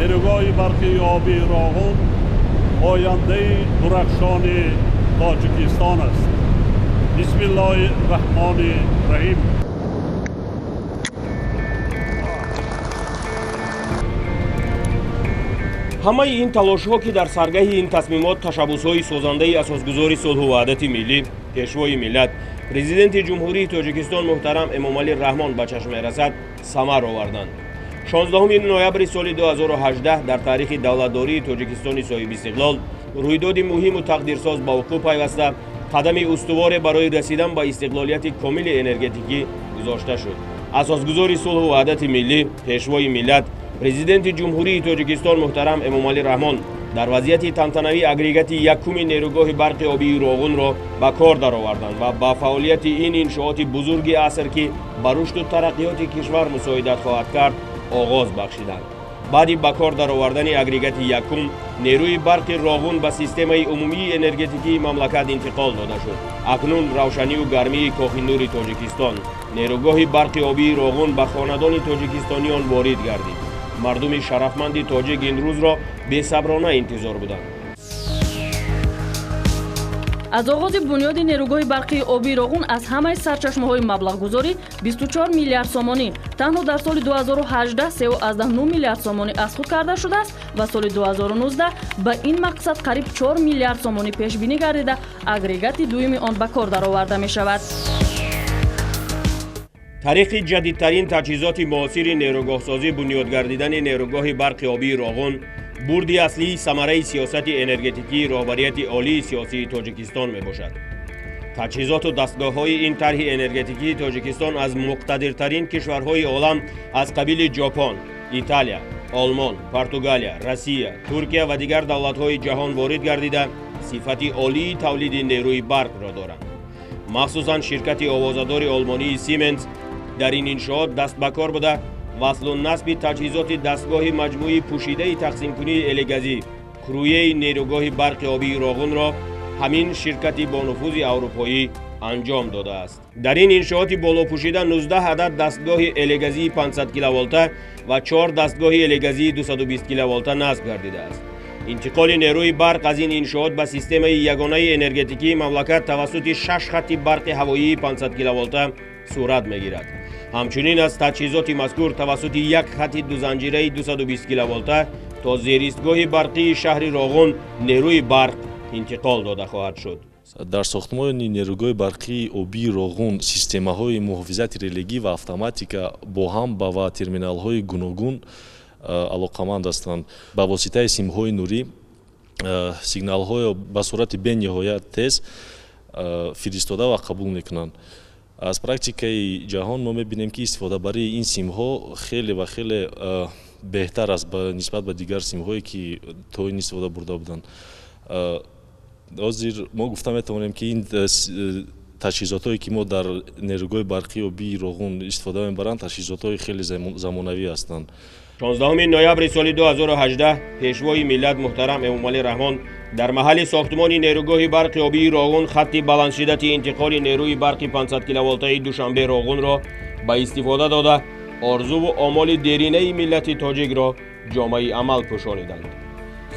Нерӯгоҳи барқи обии Роғун ояндаи дурахшони Тоҷикистон аст. Бисмиллоҳи раҳмони раҳим. Ҳамаи ин талошҳо, ки дар саргаҳи ин тасмимот ташаббусҳои созандаи асосгузори сулҳу ваҳдати миллӣ, пешвои миллат, президенти Ҷумҳурии Тоҷикистон муҳтарам Эмомалӣ Раҳмон ба чашм мерасад, самар оварданд. 16 ноябри соли 2018 дар таърихи давлатдории Тоҷикистони соҳибистиқлол рӯйдоди муҳиму тақдирсоз ба вуқӯъ пайваста, қадами устуворе барои расидан ба истиқлолияти комили энергетикӣ гузошта шуд. Асосгузори сулҳу ваҳдати миллӣ, пешвои миллат, президенти Ҷумҳурии Тоҷикистон муҳтарам Эмомалӣ Раҳмон дар вазъияти тантанавӣ агрегати якуми нерӯгоҳи барқи обии Роғунро ба кор дароварданд ва ба фаъолияти ин иншооти бузурги аср, ки ба рушду тараққиёти кишвар мусоидат хоҳад кард, оғоз бахшиданд. Баъди ба кор даровардани агрегати якум, нерӯи барқи Роғун ба системаи умумии энергетикии мамлакат интиқол дода шуд. Акнун равшанию гармии Кохи Нури Тоҷикистон, нерӯгоҳи барқи обии Роғун ба хонадони тоҷикистониён ворид гардид. Мардуми шарафманди тоҷик ин рӯзро бесаброна интизор буданд. Аз оғози бунёди нерӯгоҳи барқии обии Роғун аз ҳамаи сарчашмаҳои маблағгузорӣ 24 миллиард сомонӣ, танҳо дар соли 2018 3,9 миллиард сомонӣ аз худ карда шудааст ва соли 2019 ба ин мақсад қариб 4 миллиард сомонӣ пешбинӣ гардида, агрегати дуюми он ба кор дароварда мешавад. Тариқи ҷадидтарин таҷҳизоти муосири нерӯгоҳсозӣ бунёд гардидани нерӯгоҳи барқи обии Роғун бурди аслии самараи сиёсати энергетикии роҳбарияти олии сиёсии Тоҷикистон мебошад. Таҷҳизоту дастгоҳҳои ин тарҳи энергетикии Тоҷикистон аз муқтадиртарин кишварҳои олам аз қабили Ҷопон, Италия, Олмон, Португалия, Россия, Туркия ва дигар давлатҳои ҷаҳон ворид гардида, сифати олии тавлиди нерӯи барқро доранд. Махсусан ширкати овозадори олмонии Сименс дар ин иншоот даст ба кор буда, васлу насби таҷҳизоти дастгоҳи маҷмӯии пӯшидаи тақсимкунии элегазӣ круеи нерӯгоҳи барқи обии Роғунро ҳамин ширкати бонуфузи аврупоӣ анҷом додааст. Дар ин иншооти болопӯшида 19 адад дастгоҳи элегазии 500 киловолта ва 4 дастгоҳи элегазии 220 киловолта насб гардидааст. Интиқоли нерӯи барқ аз ин иншоот ба системаи ягонаи энергетикии мамлакат тавассути 6 хатти барқи ҳавоии 500 киловолта сурат мегирад. Ҳамчунин аз таҷҳизоти мазкур тавассути як хатти дузанҷираи 220 киловолта то зеристгоҳи барқии шаҳри Роғун нерӯи барқ интиқол дода хоҳад шуд. Дар сохтмони нерӯгоҳи барқии обии Роғун системаҳои муҳофизати релегӣ ва автоматика бо ҳам ва терминалҳои гуногун алоқаманд ҳастанд. Ба воситаи симҳои нурӣ сигналҳоро ба суръати бениҳоят тез фиристода ва қабул мекунанд. Аз практикаи ҷаҳон мо мебинем, ки истифодабарии ин симҳо хеле ва хеле беҳтар аст нисбат ба дигар симҳое, ки то ин истифода бурда буданд. Ҳозир мо гуфта метавонем, ки ин таҷҳизотҳое, ки мо дар нерӯгоҳи барқии обии Роғун истифода мебаранд, таҷҳизотҳои хеле замонавӣ ҳастанд. 16 ноябри соли 2018 пешвои миллат муҳтарам Эмомалӣ Раҳмон дар маҳалли сохтмони нерӯгоҳи барқи обии Роғун хатти баландшиддати интиқоли нерӯи барқи 500 киловолтаи Душанбе Роғунро ба истифода дода, орзуву омоли деринаи миллати тоҷикро ҷомаи амал пӯшониданд.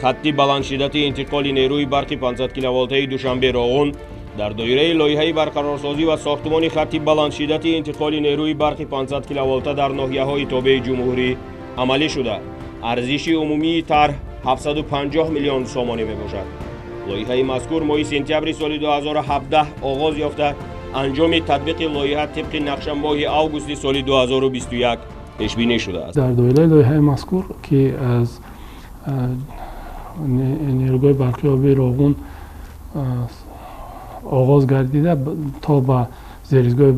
Хатти баландшиддати интиқоли нерӯи барқи 500 киловолтаи Душанбе Роғун дар доираи лоиҳаи барқарорсозӣ ва сохтмони хатти баландшиддати интиқоли нерӯи барқи 500 киловолта дар ноҳияҳои тобеи ҷумҳурӣ амалӣ шуда, арзиши умумии тарҳ 750 миллион сомонӣ мебошад. Лоиҳаи мазкур моҳи сентябри соли 2017 оғоз ёфта, анҷоми татбиқи лоиҳа тибқи нақша моҳи августи соли 2021 пешбинӣ шудааст. Дар доираи лоиҳаи мазкур, ки аз нерӯгоҳи барқии обии Роғун оғоз гардида то ба зеризгоҳи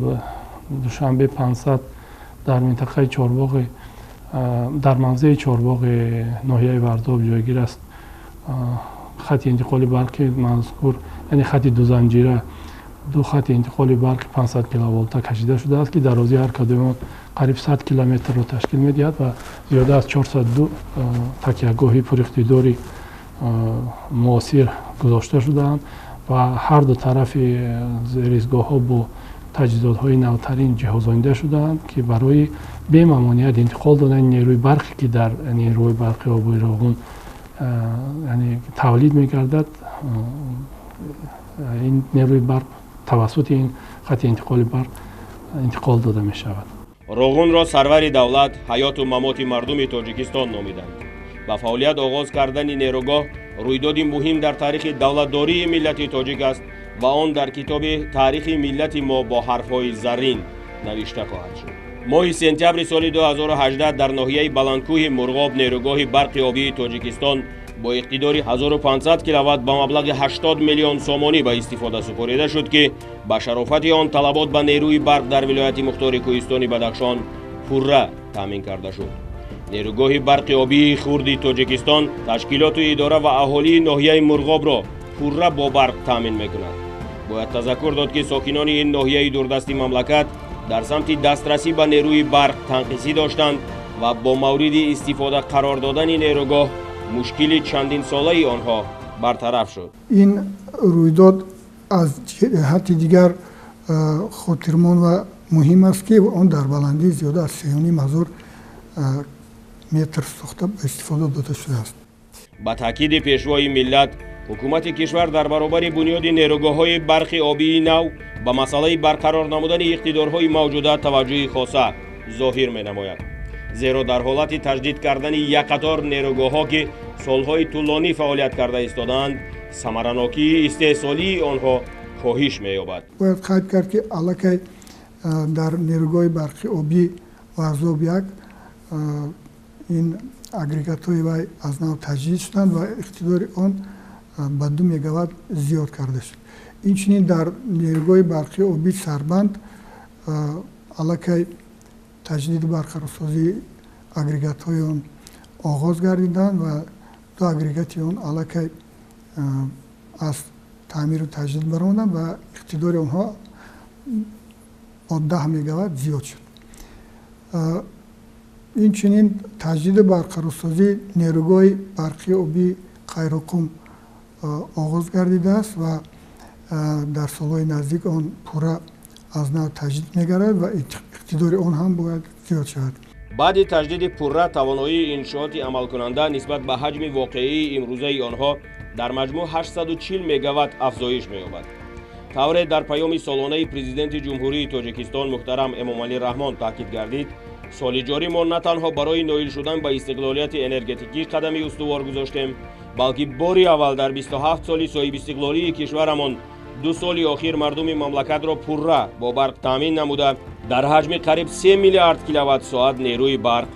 Душанбе 500 дар минтақаи Чорбоғи, дар мавзеи Чорбоғи ноҳияи Варзоб ҷойгир аст, хати интиқоли барқи мазкур, яъне хати дузанҷира, ду хати интиқоли барқи 500 киловолта кашида шудааст, ки дарозии ҳар кадоми он қариб 100 километрро ташкил медиҳад ва зиёда аз 402 такягоҳи пуриқтидори муосир гузошта шудаанд ва ҳар ду тарафи зеризгоҳҳо бо таҷҳизотҳои навтарин ҷиҳозонида шудаанд, ки барои бемамоният интиқол додани нерӯи барқе, ки дар нерӯи барқи обии Роғун яъне тавлид мегардад, ин нерӯи барқ тавассути ин хати интиқоли барқ интиқол дода мешавад. Роғунро сарвари давлат ҳаёту мамоти мардуми Тоҷикистон номиданд. Ба фаъолият оғоз кардани нерӯгоҳ рӯйдоди муҳим дар таърихи давлатдории миллати тоҷик аст ва он дар китоби таърихи миллати мо бо ҳарфҳои заррин навишта хоҳад шуд. Моҳи сентябри соли 2018 дар ноҳияи Баландкӯҳи Мурғоб нерӯгоҳи барқи обии Тоҷикистон бо иқтидори 1500 киловатт ба маблағи 80 миллион сомонӣ ба истифода супорида шуд, ки ба шарофати он талабот ба нерӯи барқ дар вилояти мухтори Кӯҳистони Бадахшон пурра таъмин карда шуд. Нерӯгоҳи барқи обии хурди Тоҷикистон ташкилоту идора ва аҳолии ноҳияи Мурғобро пурра бо барқ таъмин мекунад. Бояд тазаккур дод, ки сокинони ин ноҳияи дурдасти мамлакат дар самти дастрасӣ ба нерӯи барқ танқисӣ доштанд ва бо мавриди истифода қарор додани нерӯгоҳ мушкили чандинсолаи онҳо бартараф шуд. Ин рӯйдод аз ҷиҳати дигар хотирмон ва муҳим аст, ки он дар баландии зиёда аз 3,5 ҳазор метр сохта ба истифода дода шудааст. Ба таъкиди пешвои миллат, ҳукумати кишвар дар баробари бунёди нерӯгоҳҳои барқи обии нав ба масъалаи барқарор намудани иқтидорҳои мавҷуда таваҷҷӯҳи хоса зоҳир менамояд. Зеро дар ҳолати таҷдид кардани як қатор нерӯгоҳҳо, ки солҳои тӯлонӣ фаъолият карда истодаанд, самаранокии истеҳсолии онҳо коҳиш меёбад. Бояд қайд кард, ки аллакай дар нерӯгоҳи барқи обӣ Варзоб 1 ин агрегатҳои вай аз нав таҷдид шуданд ва иқтидори он ба 2 мегаватт зиёд карда шуд. Инчунин дар нерӯгоҳи барқи обӣ Сарбанд аллакай таҷдиду барқарорсозии агрегатҳои он оғоз гардиданд ва 2 агрегати он аллакай аз таъмиру таҷдид баромаданд ва иқтидори онҳо бо 10 мегаватт зиёд шуд. Инчунин таҷдиду барқарорсозии нерӯгоҳи барқи обии Қайроқум оғоз гардидааст ва дар солҳои наздик он пурра аз нав таҷдид мегардад ва иқтидори он ҳам бояд зиёд шавад. Баъди таҷдиди пурра тавоноии иншооти амалкунанда нисбат ба ҳаҷми воқеии имрӯзаи онҳо дар маҷмӯъ 840 мегаватт афзоиш меёбад. Тавре дар паёми солонаи президенти Ҷумҳурии Тоҷикистон муҳтарам Эмомалӣ Раҳмон таъкид гардид, соли ҷорӣ мо на танҳо барои ноил шудан ба истиқлолияти энергетикӣ қадами устувор гузоштем, балки бори аввал дар 27 соли соҳибистиқлолии кишварамон 2 соли охир мардуми мамлакатро пурра бо барқ таъмин намуда, дар ҳаҷми қариб 3 миллиард киловатт-соат нерӯи барқ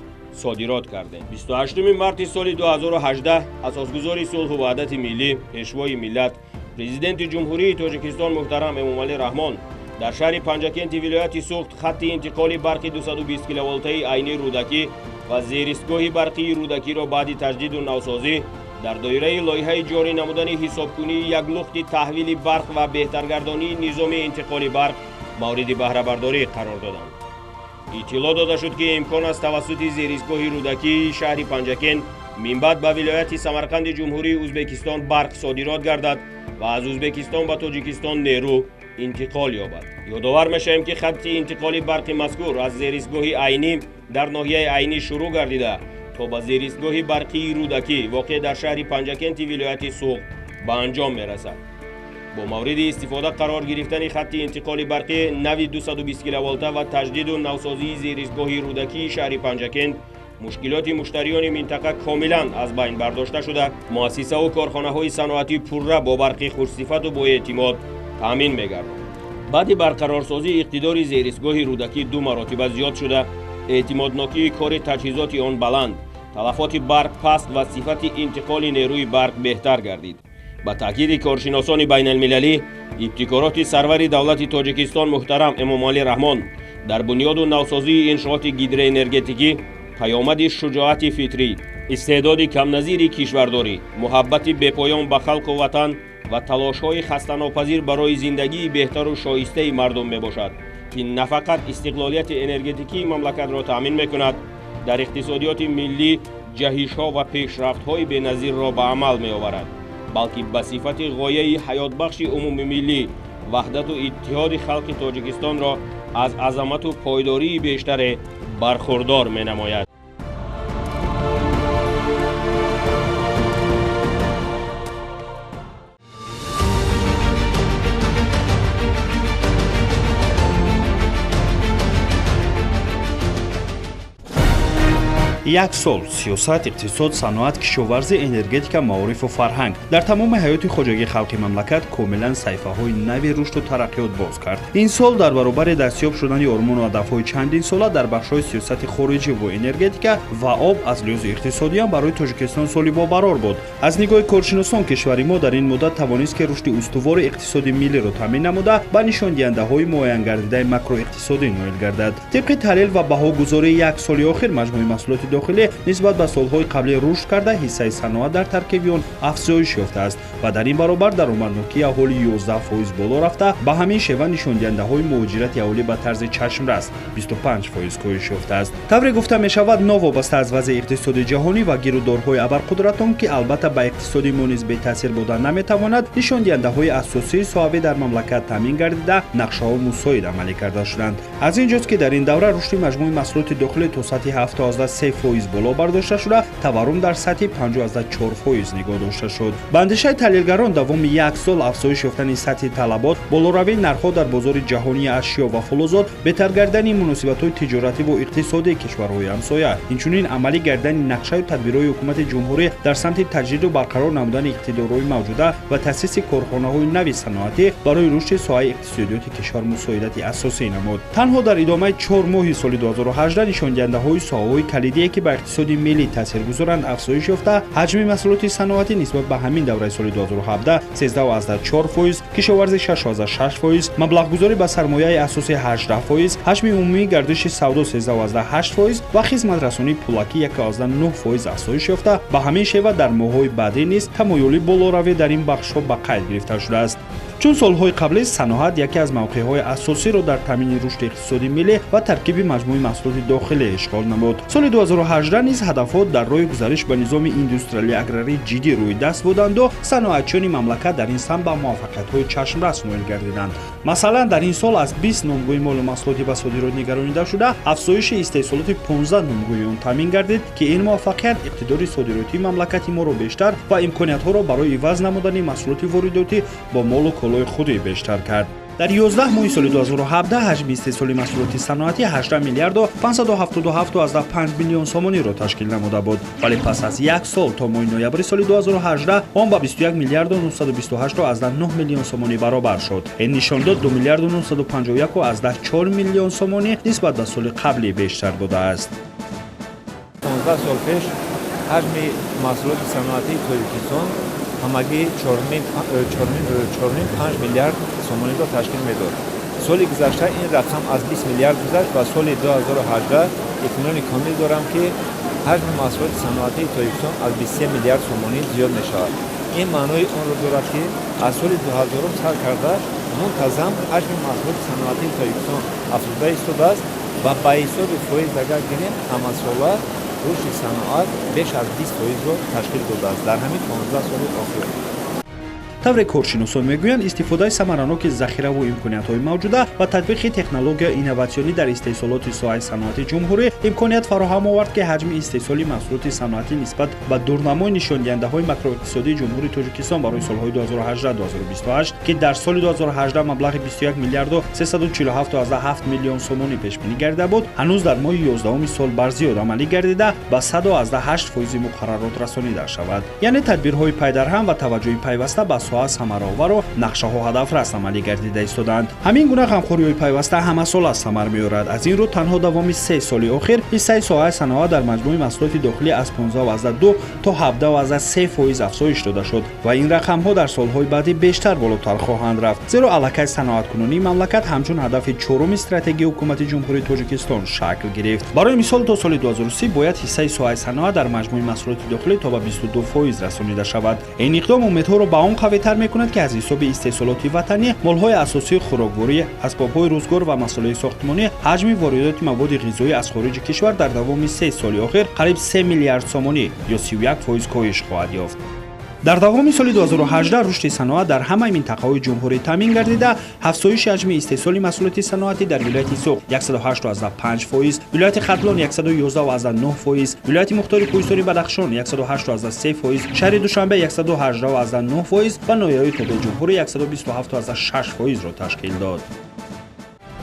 содирот кардем. 28 марти соли 2018 асосгузори сулҳу ваҳдати миллӣ, пешвои миллат, президенти Ҷумҳурии Тоҷикистон муҳтарам Эмомалӣ Раҳмон дар шаҳри Панҷакенти вилояти Суғд хатти интиқоли барқи 220 киловолтаи Айни Рӯдакӣ ва зеристгоҳи барқии Рӯдакиро баъди таҷдиду навсозӣ дар доираи лоиҳаи ҷорӣ намудани ҳисобкунии як лухти таҳвили барқ ва беҳтаргардонии низоми интиқоли барқ мавриди баҳрабардорӣ қарор доданд. Иттилоъ дода шуд, ки имкон аст тавассути зеристгоҳи Рӯдакии шаҳри Панҷакент минбаъд ба вилояти Самарқанди Ҷумҳурии Ӯзбекистон барқ содирот гардад ва аз Ӯзбекистон ба Тоҷикистон нерӯ интиқол ёбад. Ёдовар мешавем, ки хатти интиқоли барқи мазкур аз зеристгоҳи Айнӣ дар ноҳияи Айнӣ шурӯъ гардида то ба зеристгоҳи барқии Рӯдакӣ воқеъ дар шаҳри Панҷакенти вилояти Суғд ба анҷом мерасад. Бо мавриди истифода қарор гирифтани хатти интиқоли барқи нави 220 киловолта ва таҷдиду навсозии зеристгоҳи Рӯдакии шаҳри Панҷакент мушкилоти муштариёни минтақа комилан аз байн бардошта шуда, муассисаву корхонаҳои саноатӣ пурра бо барқи хушсифату боэътимод таъмин мегардад. Баъди барқарорсозии иқтидори зеристгоҳи Рӯдакӣ 2 маротиба зиёд шуда, эътимоднокии кори таҷҳизоти он баланд, талафоти барқ паст ва сифати интиқоли нерӯи барқ беҳтар гардид. Ба таъкиди коршиносони байналмилалӣ, ибтикороти сарвари давлати Тоҷикистон муҳтарам Эмомалӣ Раҳмон дар бунёду навсозии иншооти гидроэнергетикӣ паёмади шуҷоати фитрӣ, истеъдоди камназири кишвардорӣ, муҳаббати бепоён ба халқу ватан ва талошҳои хастанопазир барои зиндагии беҳтару шоистаи мардум мебошад, ки на фақат истиқлолияти энергетикии мамлакатро таъмин мекунад, дар иқтисодиёти миллӣ ҷаҳишҳо ва пешрафтҳои беназирро ба амал меоварад, балки ба сифати ғояи ҳаётбахши умумимиллӣ Ваҳдату иттиҳоди халқи Тоҷикистонро аз азамату пойдории бештаре бархурдор менамояд. Як сол сиёсат, иқтисод, саноат, кишоварзӣ, энергетика, маорифу фарҳанг дар тамоми ҳаёти хоҷагии халқи мамлакат комилан саҳифаҳои нави рушду тараққиёт боз кард. Ин сол дар баробари дастёб шудани ормону ҳадафҳои чандинсола дар бахшҳои сиёсати хориҷӣ ва энергетика ва об аз лиҳози иқтисодиам барои Тоҷикистон соли бобарор буд. Аз нигоҳи коршиносон кишвари мо дар ин муддат тавонист, ки рушди устувори иқтисоди миллиро таъмин намуда ба нишондиҳандаҳои муайянгардидаи макроиқтисодӣ ноил гардад. Тибқи таҳлил ва баҳогузории як соли охир маҷмӯи маҳсулоти дохилӣ нисбат ба солҳои қаблӣ рушд карда, ҳиссаи саноат дар таркиби он афзоиш ёфтааст ва дар ин баробар даромаднокии аҳолӣ 11% боло рафта, ба ҳамин шева нишондиҳандаҳои муҳоҷирати аҳолӣ ба тарзи чашмрас 25% коҳиш ёфтааст. Тавре гуфта мешавад, новобаста аз вазъи иқтисоди ҷаҳонӣ ва гирудорҳои абарқудратон, ки албатта ба иқтисоди мо низ бетаъсир буда наметавонад, нишондиҳандаҳои асосии соҳавӣ дар мамлакат таъмин гардида, нақшаҳо мусоид амалӣ карда шуданд. Аз ин ҷост, ки дар ин давра рушди маҷмӯи маҳсулоти дохилӣ то сатҳи 7,3% боло бардошта шуда, таваррум дар сатҳи 5,4% нигоҳ дошта шуд. Ба андешаи таҳлилгарон, давоми як сол афзоиш ёфтани сатҳи талабот, болоравии нархҳо дар бозори ҷаҳонии ашё ва фулозот, беҳтар гардидани муносибатҳои тиҷоратӣ ва иқтисодии кишварҳои ҳамсоя, инчунин амалӣ гардидани нақшаю тадбирҳои ҳукумати ҷумҳурӣ дар самти таҷдиду барқарор намудани иқтидорҳои мавҷуда ва таъсиси корхонаҳои нави саноатӣ барои рушди соҳаи иқтисодиёти кишвар мусоидати асосӣ намуд. Танҳо дар идомаи 4 моҳи соли 2018 нишондиҳандаҳои соҳаҳои калидие, ки ба иқтисоди миллӣ таъсир гузоранд, афзоиш ёфта, ҳаҷми маҳсулоти саноатӣ нисбат ба ҳамин давраи соли 2017 13,4%, кишоварзӣ 6,6%, маблағгузорӣ ба сармояи асосӣ 18%, ҳаҷми умумии гардиши савдо 13,8% ва хизматрасонии пулакӣ 1,9% афзоиш ёфта, ба ҳамин шева дар моҳҳои баъдӣ низ тамоюли болоравӣ дар ин бахшҳо ба қайд гирифта шудааст. Чун солҳои қаблӣ саноат яке аз мавқеъҳои асосиро дар таъмини рушди иқтисоди миллӣ ва таркиби маҷмӯи маҳсулоти дохилӣ ишғол намуд. Соли 2018 низ ҳадафҳо дар роҳи гузариш ба низоми индустриалии аграрӣ ҷиддӣ рӯи даст буданду саноатчиёни мамлакат дар ин самт ба муваффақиятҳои чашмрас ноил гардиданд. Масалан, дар ин сол аз 20 номгӯи молу маҳсулоти ба содирот нигаронида шуда, афзоиши истеҳсолоти 15 номгӯи он таъмин гардид, ки ин муваффақият иқтидори содиротии мамлакати моро бештар ва имкониятҳоро барои иваз намудани маҳсулоти воридотӣ бо молу колои худӣ бештар кард. Дар 11 моҳи соли 2017 ҳаҷми истеҳсоли маҳсулоти саноатӣ 18 миллиарду 577,5 миллион сомониро ташкил намуда буд, вале пас аз як сол то моҳи ноябри соли 2018 он ба 21 миллиарду 928,9 миллион сомонӣ баробар шуд. Ин нишондод 2 миллиарду 951,4 миллион сомонӣ нисбат ба соли қаблӣ бештар будааст. 15 сол пеш ҳаҷми маҳсулоти саноатии Тоҷикистон ҳамагӣ 4,5 миллиард сомониро ташкил медод. Соли гузашта ин рақам аз 20 миллиард гузашт ва соли 2018 итминони комил дорам, ки ҳаҷми маҳсулоти саноатии Тоҷикистон аз 23 миллиард сомонӣ зиёд мешавад. Ин маънои онро дорад, ки аз соли 2000 сар карда мунтазам ҳаҷми маҳсулоти саноатии Тоҷикистон афзуда истодааст ва ба ҳисоби фоиз агар гирем, ҳамасола рушди саноат беш аз 20%-ро ташкил додааст дар ҳамин 15 соли охир. Тавре коршиносон мегӯянд, истифодаи самараноки захираву имкониятҳои мавҷуда ва татбиқи технологияи инноватсионӣ дар истеҳсолоти соҳаи саноати ҷумҳурӣ имконият фароҳам овард, ки ҳаҷми истеҳсоли маҳсулоти саноатӣ нисбат ба дурнамои нишондиҳандаҳои макроиқтисодии Ҷумҳурии Тоҷикистон барои солҳои 2018-2028, ки дар соли 2018 маблағи 21 миллиарду 347,7 миллион сомонӣ пешбинӣ гардида буд, ҳанӯз дар моҳи 11 сол барзиёд амалӣ гардида ба 100,8% муқаррарот расонида шавад. Яъне тадбирҳои пайдарҳам ва таваҷҷӯҳи пайваста ба соҳа самараовару нақшаҳо ҳадафрас амалӣ гардида истодаанд. Ҳамин гуна ғамхориҳои пайваста ҳамасола самар меорад. Аз ин рӯ танҳо давоми 3 соли охир ҳиссаи соҳаи саноат дар маҷмӯи маҳсулоти дохилӣ аз 15,2 то 17,3% афзоиш дода шуд ва ин рақамҳо дар солҳои баъдӣ бештар болотар хоҳанд рафт, зеро аллакай саноаткунонии мамлакат ҳамчун ҳадафи чоруми стратегияи ҳукумати Ҷумҳурии Тоҷикистон шакл гирифт. Барои мисол, то соли 2030 бояд ҳиссаи соҳаи саноат дар маҷмӯи маҳсулоти дохилӣ то ба 22% расонида шавад. Ин иқдом умедҳоро ба он қавитар мекунад, ки аз ҳисоби истеҳсолоти ватанӣ, молҳои асосии хӯрокворӣ, асбобҳои рӯзгор ва масолеҳи сохтмонӣ ҳаҷми воридоти маводи ғизоӣ аз хориҷи кишвар дар давоми 3 соли охир қариб 3 миллиард сомонӣ ё 31% коҳиш хоҳад ёфт. Дар давоми соли 2018 рушди саноат дар ҳамаи минтақаҳои ҷумҳурӣ таъмин гардида, афзоиши ҳаҷми истеҳсоли маҳсулоти саноатӣ дар вилояти Суғд 108,5%, вилояти Хатлон 111,9%, вилояти Мухтори Кӯҳистони Бадахшон 108,3%, шаҳри Душанбе 118,9% ва ноҳияҳои тобеи ҷумҳурӣ 127,6%-ро ташкил дод.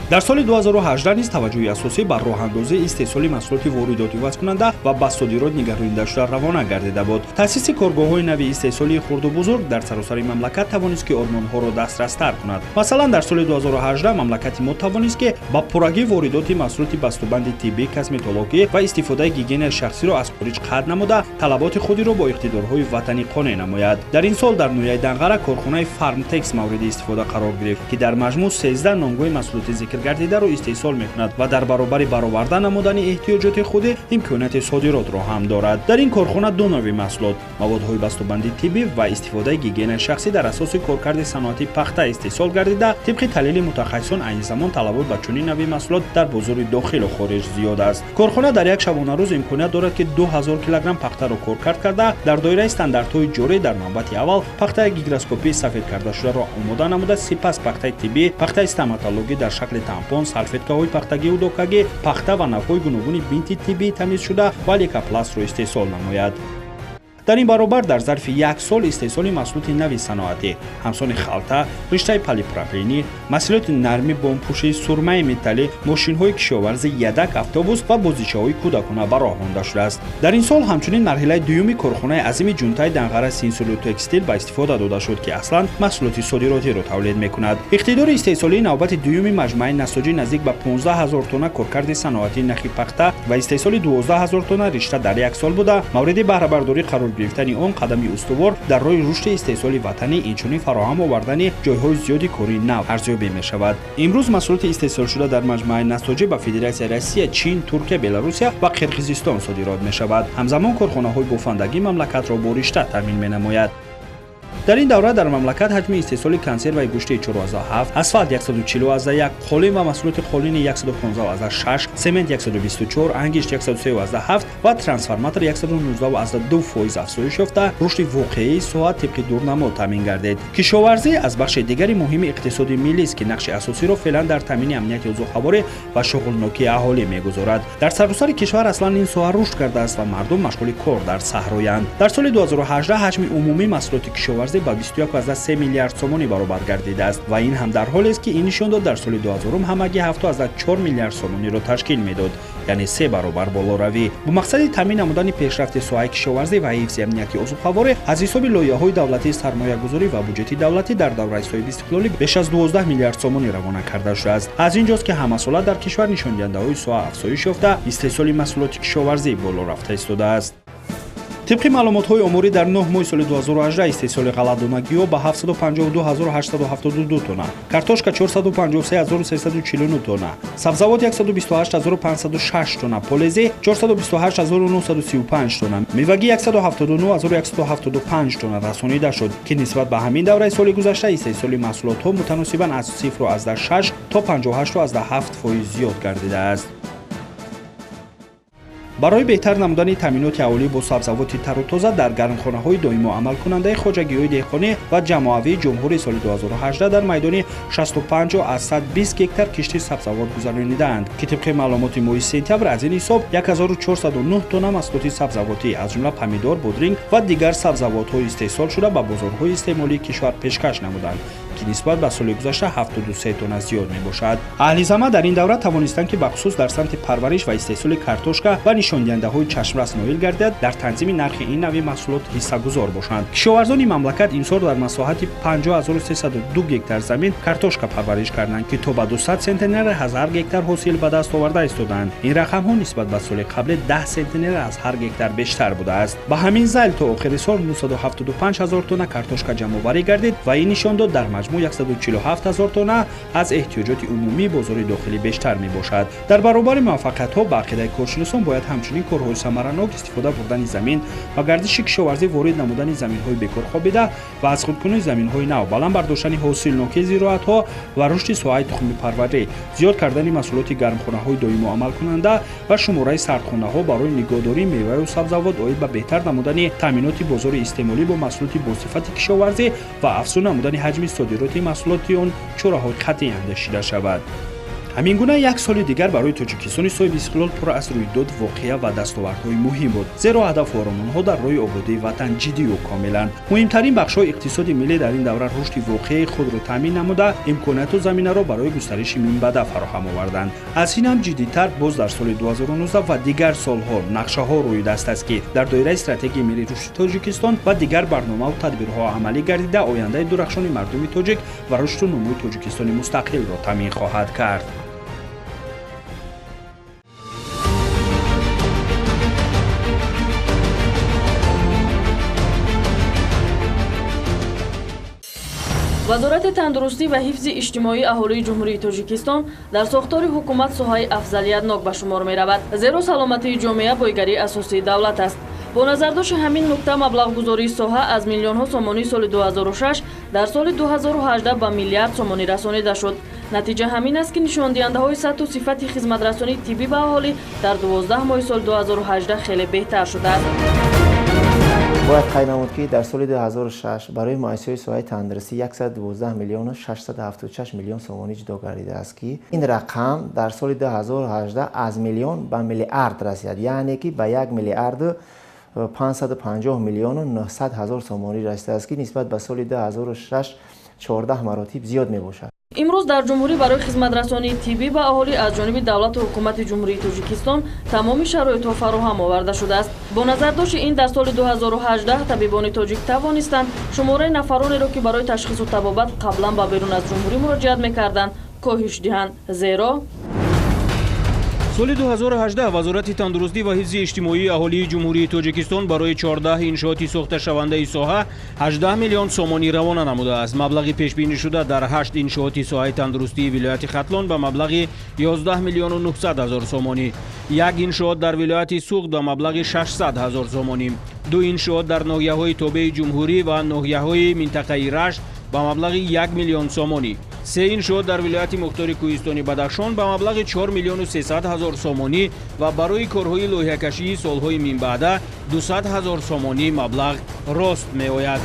Дар соли 2018 низ таваҷҷӯҳи асосӣ бар роҳандозии истеҳсоли маҳсулоти воридоти ивазкунанда ва ба содирот нигаронида шуда равона гардида буд. Таъсиси коргоҳҳои нави истеҳсолии хурду бузург дар саросари мамлакат тавонист, ки ормонҳоро дастрастар кунад. Масалан, дар соли 2018 мамлакати мо тавонист, ки ба пуррагӣ воридоти маҳсулоти бастубанди тиббӣ, косметологӣ ва истифодаи гигиенаи шахсиро аз хориҷ қатъ намуда, талаботи худиро бо иқтидорҳои ватанӣ қонеъ намояд. Дар ин сол дар ноҳияи Данғара корхонаи Фармтекс мавриди истифода қарор гирифт, ки дар маҷмӯъ 13 номгӯи маҳсулоти зикр гардидаро истеҳсол мекунад ва дар баробари бароварда намудани эҳтиёҷоти худи имконияти содиротро ҳам дорад. Дар ин корхона ду нави маҳсулот маводҳои бастубанди тиббӣ ва истифодаи гигиенаи шахсӣ дар асоси коркарди саноати пахта истеҳсол гардида, тибқи таҳлили мутахассисон айни замон талабот ба чунин нави маҳсулот дар бозори дохилу хориҷ зиёд аст. Корхона дар як шабонарӯз имконият дорад, ки 2000 килограмм пахтаро коркард карда, дар доираи стандартҳои ҷорӣ дар навбати аввал пахтаи гигроскопии сафед кардашударо омода намуда, сипас пахтаи тиббӣ, пахтаи стоматологӣ дар шакли тампон, салфеткаҳои пахтагиву докагӣ, пахта ва навъҳои гуногуни бинти тиббии тамизшуда ва лейкопластро истеҳсол намояд. Дар ин баробар дар зарфи як сол истеҳсоли маҳсулоти нави саноатӣ ҳамсони халта, риштаи полипропиленӣ, маҳсулоти нарми бомпӯшӣ, сурмаи металлӣ, мошинҳои кишоварзӣ, ядак, автобус ва бозичаҳои кӯдакона ба роҳ монда шудааст. Дар ин сол ҳамчунин марҳилаи дуюми корхонаи азими ҷунтаи Данғара Синсулу Текстил ба истифода дода шуд, ки аслан маҳсулоти содиротиро тавлид мекунад. Иқтидори истеҳсолии навбати дуюми маҷмӯаи насоҷӣ наздик ба 15 000 тонна коркарди саноатии нахи пахта ва истеҳсоли 12 000 тонна ришта дар як сол буда, мавриди баҳрабардорӣ қарор гирифтани он қадами устувор дар роҳи рушди истеҳсоли ватанӣ, инчунин фароҳам овардани ҷойҳои зиёди кории нав арзёбӣ мешавад. Имрӯз маҳсулоти истеҳсолшуда дар маҷмӯаи насоҷӣ ба Федератсияи Россия, Чин, Туркия, Беларусия ва Қирғизистон содирот мешавад. Ҳамзамон корхонаҳои бофандагӣ мамлакатро бо ришта таъмин менамояд. Дар ин давра дар мамлакат ҳаҷми истеҳсоли консерваи гӯшти 4,7, асфалт 140,1, қолин ва маҳсулоти қолини 115,6, семент 124, ангишт 103,7 ва трансформатор 119,2% афзоиш ёфта, рушди воқеии соҳа тибқи дурнамо таъмин гардид. Кишоварзӣ аз бахши дигари муҳими иқтисоди миллист, ки нақши асосиро феълан дар таъмини амнияти озуқаворӣ ва шуғлнокии аҳолӣ мегузорад. Дар саросари кишвар аслан ин соҳа рушд кардааст ва мардум машғули кор дар саҳроянд. Дар соли 2018 ҳаҷми умумии маҳсулоти кишоварзӣ ба 21,3 миллиард сомонӣ баробар гардидааст ва ин ҳам дар ҳолест, ки ин нишондод дар соли 2000 ҳамагӣ 7,4 миллиард сомониро ташкил медод, яъне 3 баробар болоравӣ. Бо мақсади таъмин намудани пешрафти соҳаи кишоварзӣ ва ҳифзи амнияти озуқаворӣ аз ҳисоби лоиҳаҳои давлатии сармоягузорӣ ва буҷети давлатӣ дар давраи соҳибистиқлолӣ беш аз 12 миллиард сомонӣ равона карда шудааст. Аз ин ҷост, ки ҳамасола дар кишвар нишондиҳандаҳои соҳа афзоиш ёфта, истеҳсоли маҳсулоти кишоварзӣ боло рафта истодааст. Тибқи маълумотҳои оморӣ дар 9 моҳи соли 2018 истеҳсоли ғалладонагиҳо ба 752 872 тонна, картошка 453 349 тонна, сабзавот 128 506 тонна, полезӣ 428 935 тонна, мевагӣ 179 175 тонна расонида шуд, ки нисбат ба ҳамин давраи соли гузашта истеҳсоли маҳсулотҳо мутаносибан аз 0,6 то 58,7% зиёд гардидааст. Барои беҳтар намудани таъминоти аҳолӣ бо сабзавоти тару тоза дар гармхонаҳои доимо амалкунандаи хоҷагиҳои деҳқонӣ ва ҷамоавии ҷумҳурии соли 2018 дар майдони 65,120 гектар кишти сабзавот гузаронидаанд, ки тибқи маълумоти моҳи сентябр аз ин ҳисоб 1409 тонна маҳсулоти сабзавотӣ аз ҷумла помидор, бодринг ва дигар сабзавотҳои истеҳсолшуда ба бозорҳои истеъмолии кишвар пешкаш намуданд, ки нисбат ба соли гузашта 73 тонна зиёд мебошад. Аҳли зама дар ин давра тавонистанд, ки бахусус дар самти парвариш ва истеҳсоли картошка ва нишондиҳандаҳои чашмрас ноил гардида, дар танзими нархи ин нави маҳсулот ҳиссагузор бошанд. Кишоварзони мамлакат имсол дар масоҳати 50302 гектар замин картошка парвариш карданд, ки то ба 200 центнер аз ҳар гектар ҳосил ба даст оварда истодаанд. Ин рақамҳо нисбат ба соли қабли 10 центнер аз ҳар гектар бештар будааст. Ба ҳамин зайл то охири сол 975 000 тонна картошка ҷамъоварӣ гардид ва ин нишондод дар маҷмӯъ маҷмӯъ 147 ҳазор тонна аз эҳтиёҷоти умумии бозори дохилӣ бештар мебошад. Дар баробари муваффақиятҳо ба ақидаи коршиносон бояд ҳамчунин корҳои самаранок истифода бурдани замин ва гардиши кишоварзӣ, ворид намудани заминҳои бекор хобида ва аз худкунии заминҳои нав, баланд бардоштани ҳосилнокии зироатҳо ва рушди соҳаи тухмипарварӣ, зиёд кардани маҳсулоти гармхонаҳои доимо амалкунанда ва шумораи сардхонаҳо барои нигоҳдории меваю сабзавот оид ба беҳтар намудани таъминоти бозори истеъмолӣ бо маҳсулоти босифати кишоварзӣ ва афзун намудани ҳаҷми содироти маҳсулоти он чораҳои қатъӣ андешида шавад. Ҳамин гуна як соли дигар барои Тоҷикистони соҳиби истиқлол пур аз рӯйдод, воқеа ва дастовардҳои муҳим буд, зеро ҳадафу оромонҳо дар роҳи ободии ватан ҷиддию комиланд. Муҳимтарин бахшҳои иқтисоди миллӣ дар ин давра рушди воқеии худро таъмин намуда, имконияту заминаро барои густариши минбаъда фароҳам оварданд. Аз ин ҳам ҷиддитар боз дар соли 2019 ва дигар солҳо нақшаҳо рӯи даст аст, ки дар доираи стратегияи миллии рушди Тоҷикистон ва дигар барномаву тадбирҳо амалӣ гардида, ояндаи дурахшони мардуми тоҷик ва рушду нумӯи Тоҷикистони мустақилро таъмин хоҳад кард. Вазорати тандурустӣ ва ҳифзи иҷтимоии аҳолии Ҷумҳурии Тоҷикистон дар сохтори ҳукумат соҳаи афзалиятнок ба шумор меравад, зеро саломатии ҷомеа бойгарии асосии давлат аст. Бо назардошти ҳамин нукта маблағгузории соҳа аз миллионҳо сомонии соли 2006 дар соли 2018 ба миллиард сомонӣ расонида шуд. Натиҷа ҳамин аст, ки нишондиҳандаҳои сатҳу сифати хизматрасонии тиббӣ ба аҳолӣ дар 12 моҳи соли 2018 хеле беҳтар шудааст. Бояд қайд намуд, ки дар соли 2006 барои муассисаҳои соҳаи тандурустӣ 112 миллиону 676 миллион сомонӣ ҷудо гардидааст, ки ин рақам дар соли 2018 аз миллион ба миллиард расид, яъне ки ба 1 миллиарду 550 миллиону 900 ҳазор сомонӣ расидааст, ки нисбат ба соли 2006 14 маротиб зиёд мебошад. Имрӯз дар ҷумҳурӣ барои хизматрасонии тиббӣ ба аҳолӣ аз ҷониби давлату ҳукумати Ҷумҳурии Тоҷикистон тамоми шароитҳо фароҳам оварда шудааст. Бо назардошти ин дар соли 2018 табибони тоҷик тавонистанд шумораи нафаронеро, ки барои ташхису табобат қаблан ба берун аз ҷумҳурӣ муроҷиат мекарданд, коҳиш диҳанд, зеро соли 2018 Вазорати тандурустӣ ва ҳифзи иҷтимоии аҳолии Ҷумҳурии Тоҷикистон барои 14 иншооти сохташавандаи соҳа 18 миллион сомонӣ равона намудааст. Маблағи пешбинишуда дар 8 иншооти соҳаи тандурустии вилояти Хатлон ба маблағи 11 миллиону 900 ҳазор сомонӣ, як иншоот дар вилояти Суғд ба маблағи 600 ҳазор сомонӣ, ду иншоот дар ноҳияҳои тобеи ҷумҳурӣ ва ноҳияҳои минтақаи Рашт ба маблағи 1 миллион сомонӣ, се иншоот дар вилояти мухтори кӯҳистони Бадахшон ба маблағи 4 миллиону 300 ҳазор сомонӣ ва барои корҳои лоиҳакашии солҳои минбаъда 200 ҳазор сомонӣ маблағ рост меояд.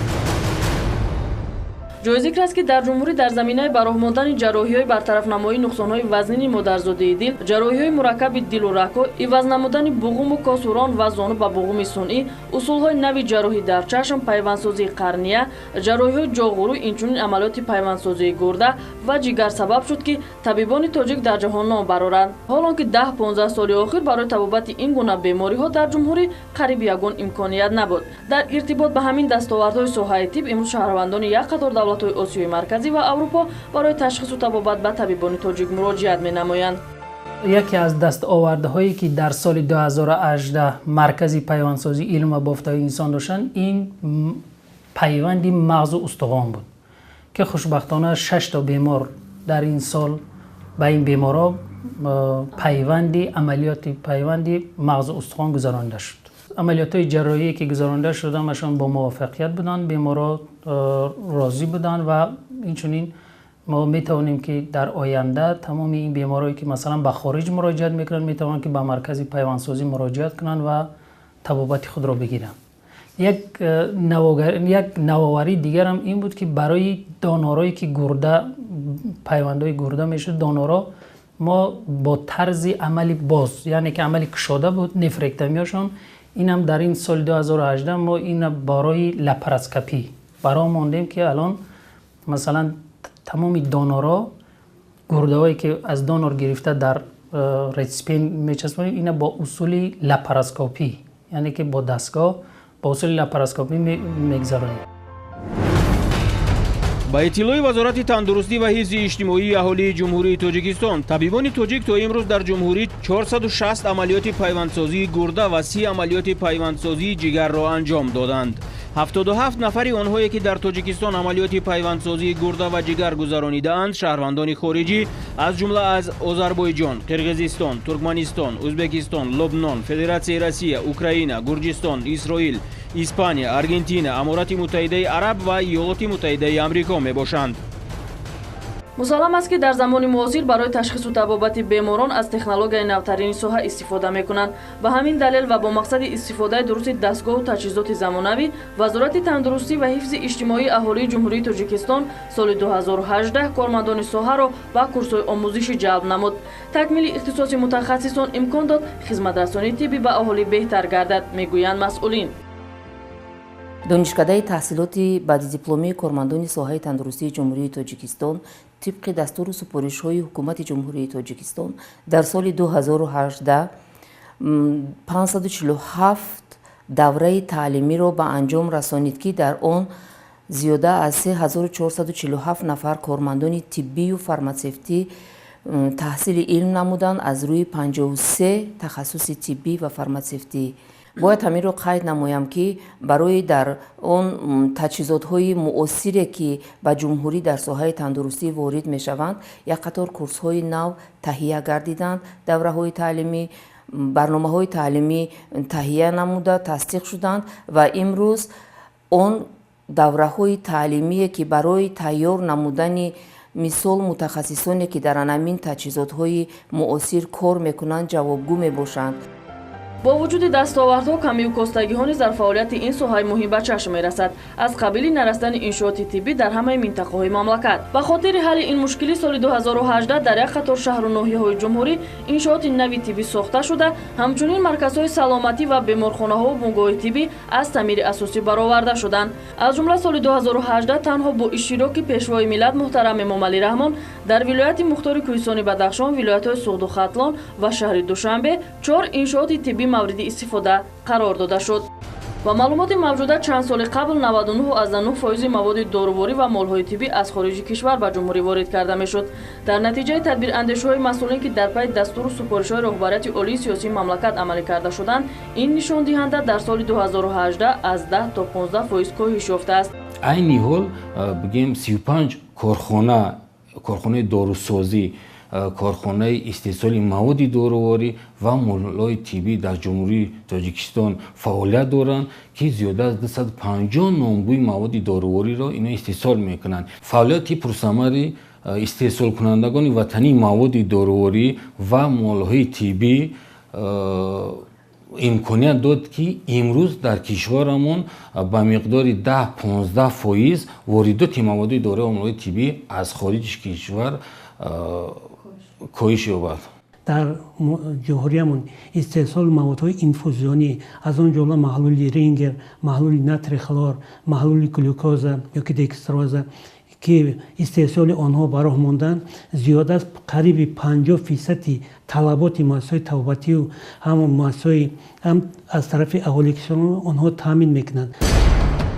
Ҷои зикр аст, ки дар ҷумҳурӣ дар заминаи ба роҳ мондани ҷарроҳиҳои бартарафнамоии нуқсонҳои вазнини модарзодии дил, ҷарроҳиҳои мураккаби дилу рагҳо, иваз намудани буғуму косурон ва зону ба буғуми сунъӣ, усулҳои нави ҷарроҳӣ дар чашм, пайвандсозии қарния, ҷарроҳиҳои ҷоғурӯ, инчунин амалиёти пайвандсозии гурда ва ҷигар сабаб шуд, ки табибони тоҷик дар ҷаҳон ном бароранд. Ҳолон ки 10-15 соли охир барои табобати ин гуна бемориҳо дар ҷумҳурӣ қариб ягон имконият набуд. Дар иртибот ба ҳамин дастовардҳои соҳаи тиб имрӯз шаҳрвандони як қатор давлатҳои Осиёи Марказӣ ва Аврупо барои ташхису табобат ба табибони тоҷик муроҷиат менамоянд. Яке аз дастовардҳое, ки дар соли 2018 маркази пайвандсозии илм ва бофтаҳои инсон доштанд, ин пайванди мағзу устухон буд, ки хушбахтона 6 то бемор дар ин сол ба ин беморҳо пайванди амалиёти пайванди мағзу устухон гузаронида шуд. Амалиётҳои ҷарроҳие, ки гузаронида шудамашон бо муваффақият буданд, беморҳо розӣ буданд ва инчунин мо метавонем, ки дар оянда тамоми ин беморҳое, ки масалан ба хориҷ муроҷиат мекунанд, метавонанд, ки ба маркази пайвандсозӣ муроҷиат кунанд ва табобати худро бигиранд. Як навоварии дигарам ин буд, ки барои донорое, ки гурда пайвандҳои гурда мешуд, доноро мо бо тарзи амали боз, яъне ки амали кушода буд, нефректомияшон, инам дар ин соли 2018 мо ина барои лапароскопӣ баро мондем, ки алон масалан тамоми доноро гурдаҳое, ки аз донор гирифта дар реципиент мечаспонем, ина бо усули лапароскопӣ, яъне ки бо дастгоҳ бо усули лапароскопӣ мегузаронем. Ба иттилои Вазорати тандурустӣ ва ҳифзи иҷтимоии аҳолии Ҷумҳурии Тоҷикистон, табибони тоҷик то имрӯз дар ҷумҳурӣ 460 амалиёти пайвандсозии гурда ва 30 амалиёти пайвандсозии ҷигарро анҷом доданд. 77 нафари онҳое ки дар Тоҷикистон амалиёти пайвандсозии гурда ва ҷигар гузаронидаанд, шаҳрвандони хориҷӣ, аз ҷумла аз Озарбойҷон, Қирғизистон, Туркманистон, Ӯзбекистон, Лубнон, Федератсияи Россия, Украина, Гурҷистон, Исроил, Испания, Аргентина, Аморати Муттаҳидаи Араб ва Иёлоти Муттаҳидаи Амрико мебошанд. Мусаллам аст, ки дар замони муосир барои ташхису табобати беморон аз технологияи навтарини соҳа истифода мекунанд. Ба ҳамин далел ва бо мақсади истифодаи дурусти дастгоҳу таҷҳизоти замонавӣ, Вазорати тандурустӣ ва ҳифзи иҷтимоии аҳолии Ҷумҳурии Тоҷикистон соли 2018 кормандони соҳаро ба курсҳои омӯзишӣ ҷалб намуд. Такмили ихтисоси мутахассисон имкон дод хизматрасонии тиббӣ ба аҳолӣ беҳтар гардад, мегӯянд масъулин. Донишкадаи таҳсилоти баъдидипломии кормандони соҳаи тандурустии Ҷумҳурии Тоҷикистон тибқи дастуру супоришҳои Ҳукумати Ҷумҳурии Тоҷикистон дар соли 2018 547 давраи таълимиро ба анҷом расонид, ки дар он зиёда аз 3447 нафар кормандони тиббию фарматсевтӣ таҳсили илм намуданд аз рӯи 53 тахассуси тиббӣ ва фарматсевтӣ. Бояд ҳаминро қайд намоям, ки барои дар он таҷҳизотҳои муосире, ки ба ҷумҳурӣ дар соҳаи тандурустӣ ворид мешаванд, як қатор курсҳои нав таҳия гардиданд, давраҳои таълимӣ, барномаҳои таълимӣ таҳия намуда тасдиқ шуданд ва имрӯз он давраҳои таълимие, ки барои тайёр намудани мисол мутахассисоне, ки дар анамин таҷҳизотҳои муосир кор мекунанд, ҷавобгӯ мебошанд. Бо вуҷуди дастовардҳо, камию костагиҳо низ дар фаъолияти ин соҳаи муҳим ба чашм мерасад, аз қабили нарасидани иншооти тиббӣ дар ҳамаи минтақаҳои мамлакат. Ба хотири ҳалли ин мушкилӣ соли 2018 дар як қатор шаҳру ноҳияҳои ҷумҳурӣ иншооти нави тиббӣ сохта шуда, ҳамчунин марказҳои саломатӣ ва беморхонаҳову бунгоҳи тиббӣ аз таъмири асосӣ бароварда шуданд. Аз ҷумла соли 2018 танҳо бо иштироки Пешвои миллат муҳтарам Эмомалӣ Раҳмон дар вилояти мухтори Кӯҳистони Бадахшон, вилоятҳои Суғду Хатлон ва шаҳри Душанбе 4 иншооти тиббӣ мавриди истифода қарор дода шуд. Ба маълумоти мавҷуда, чанд соли қабл 99,9% маводи доруворӣ ва молҳои тиббӣ аз хориҷи кишвар ба ҷумҳурӣ ворид карда мешуд. Дар натиҷаи тадбирандешиҳои масъулин, ки дар пайи дастуру супоришҳои роҳбарияти олии сиёсии мамлакат амалӣ карда шуданд, ин нишондиҳанда дар соли 2018 аз 10 то 15% коҳиш ёфтааст. Айни ҳол бигем 35 корхона, корхонаи дорусозӣ, корхонаи истеҳсоли маводи доруворӣ ва молҳои тиббӣ дар Ҷумҳурии Тоҷикистон фаъолият доранд, ки зиёда аз 250 номгӯи маводи дорувориро ино истеҳсол мекунанд. Фаъолияти пурсамари истеҳсолкунандагони ватании маводи доруворӣ ва молҳои тиббӣ имконият дод, ки имрӯз дар кишварамон ба миқдори 10-15% воридоти маводи доруворӣ ва молҳои тиббӣ аз хориҷи кишвар коҳиш ёбад. Дар ҷумҳуриямон истеҳсоли маводҳои инфузионӣ, аз он ҷумла маҳлули Рингер, маҳлули натрий хлор, маҳлули глюкоза ёки декстроза, ки истеҳсоли онҳо ба роҳ монданд, зиёда аз қариби 50% талаботи муассисаҳои табобатию ҳам муассисаҳои ҳам аз тарафи аҳолии кишвар онҳо таъмин мекунанд.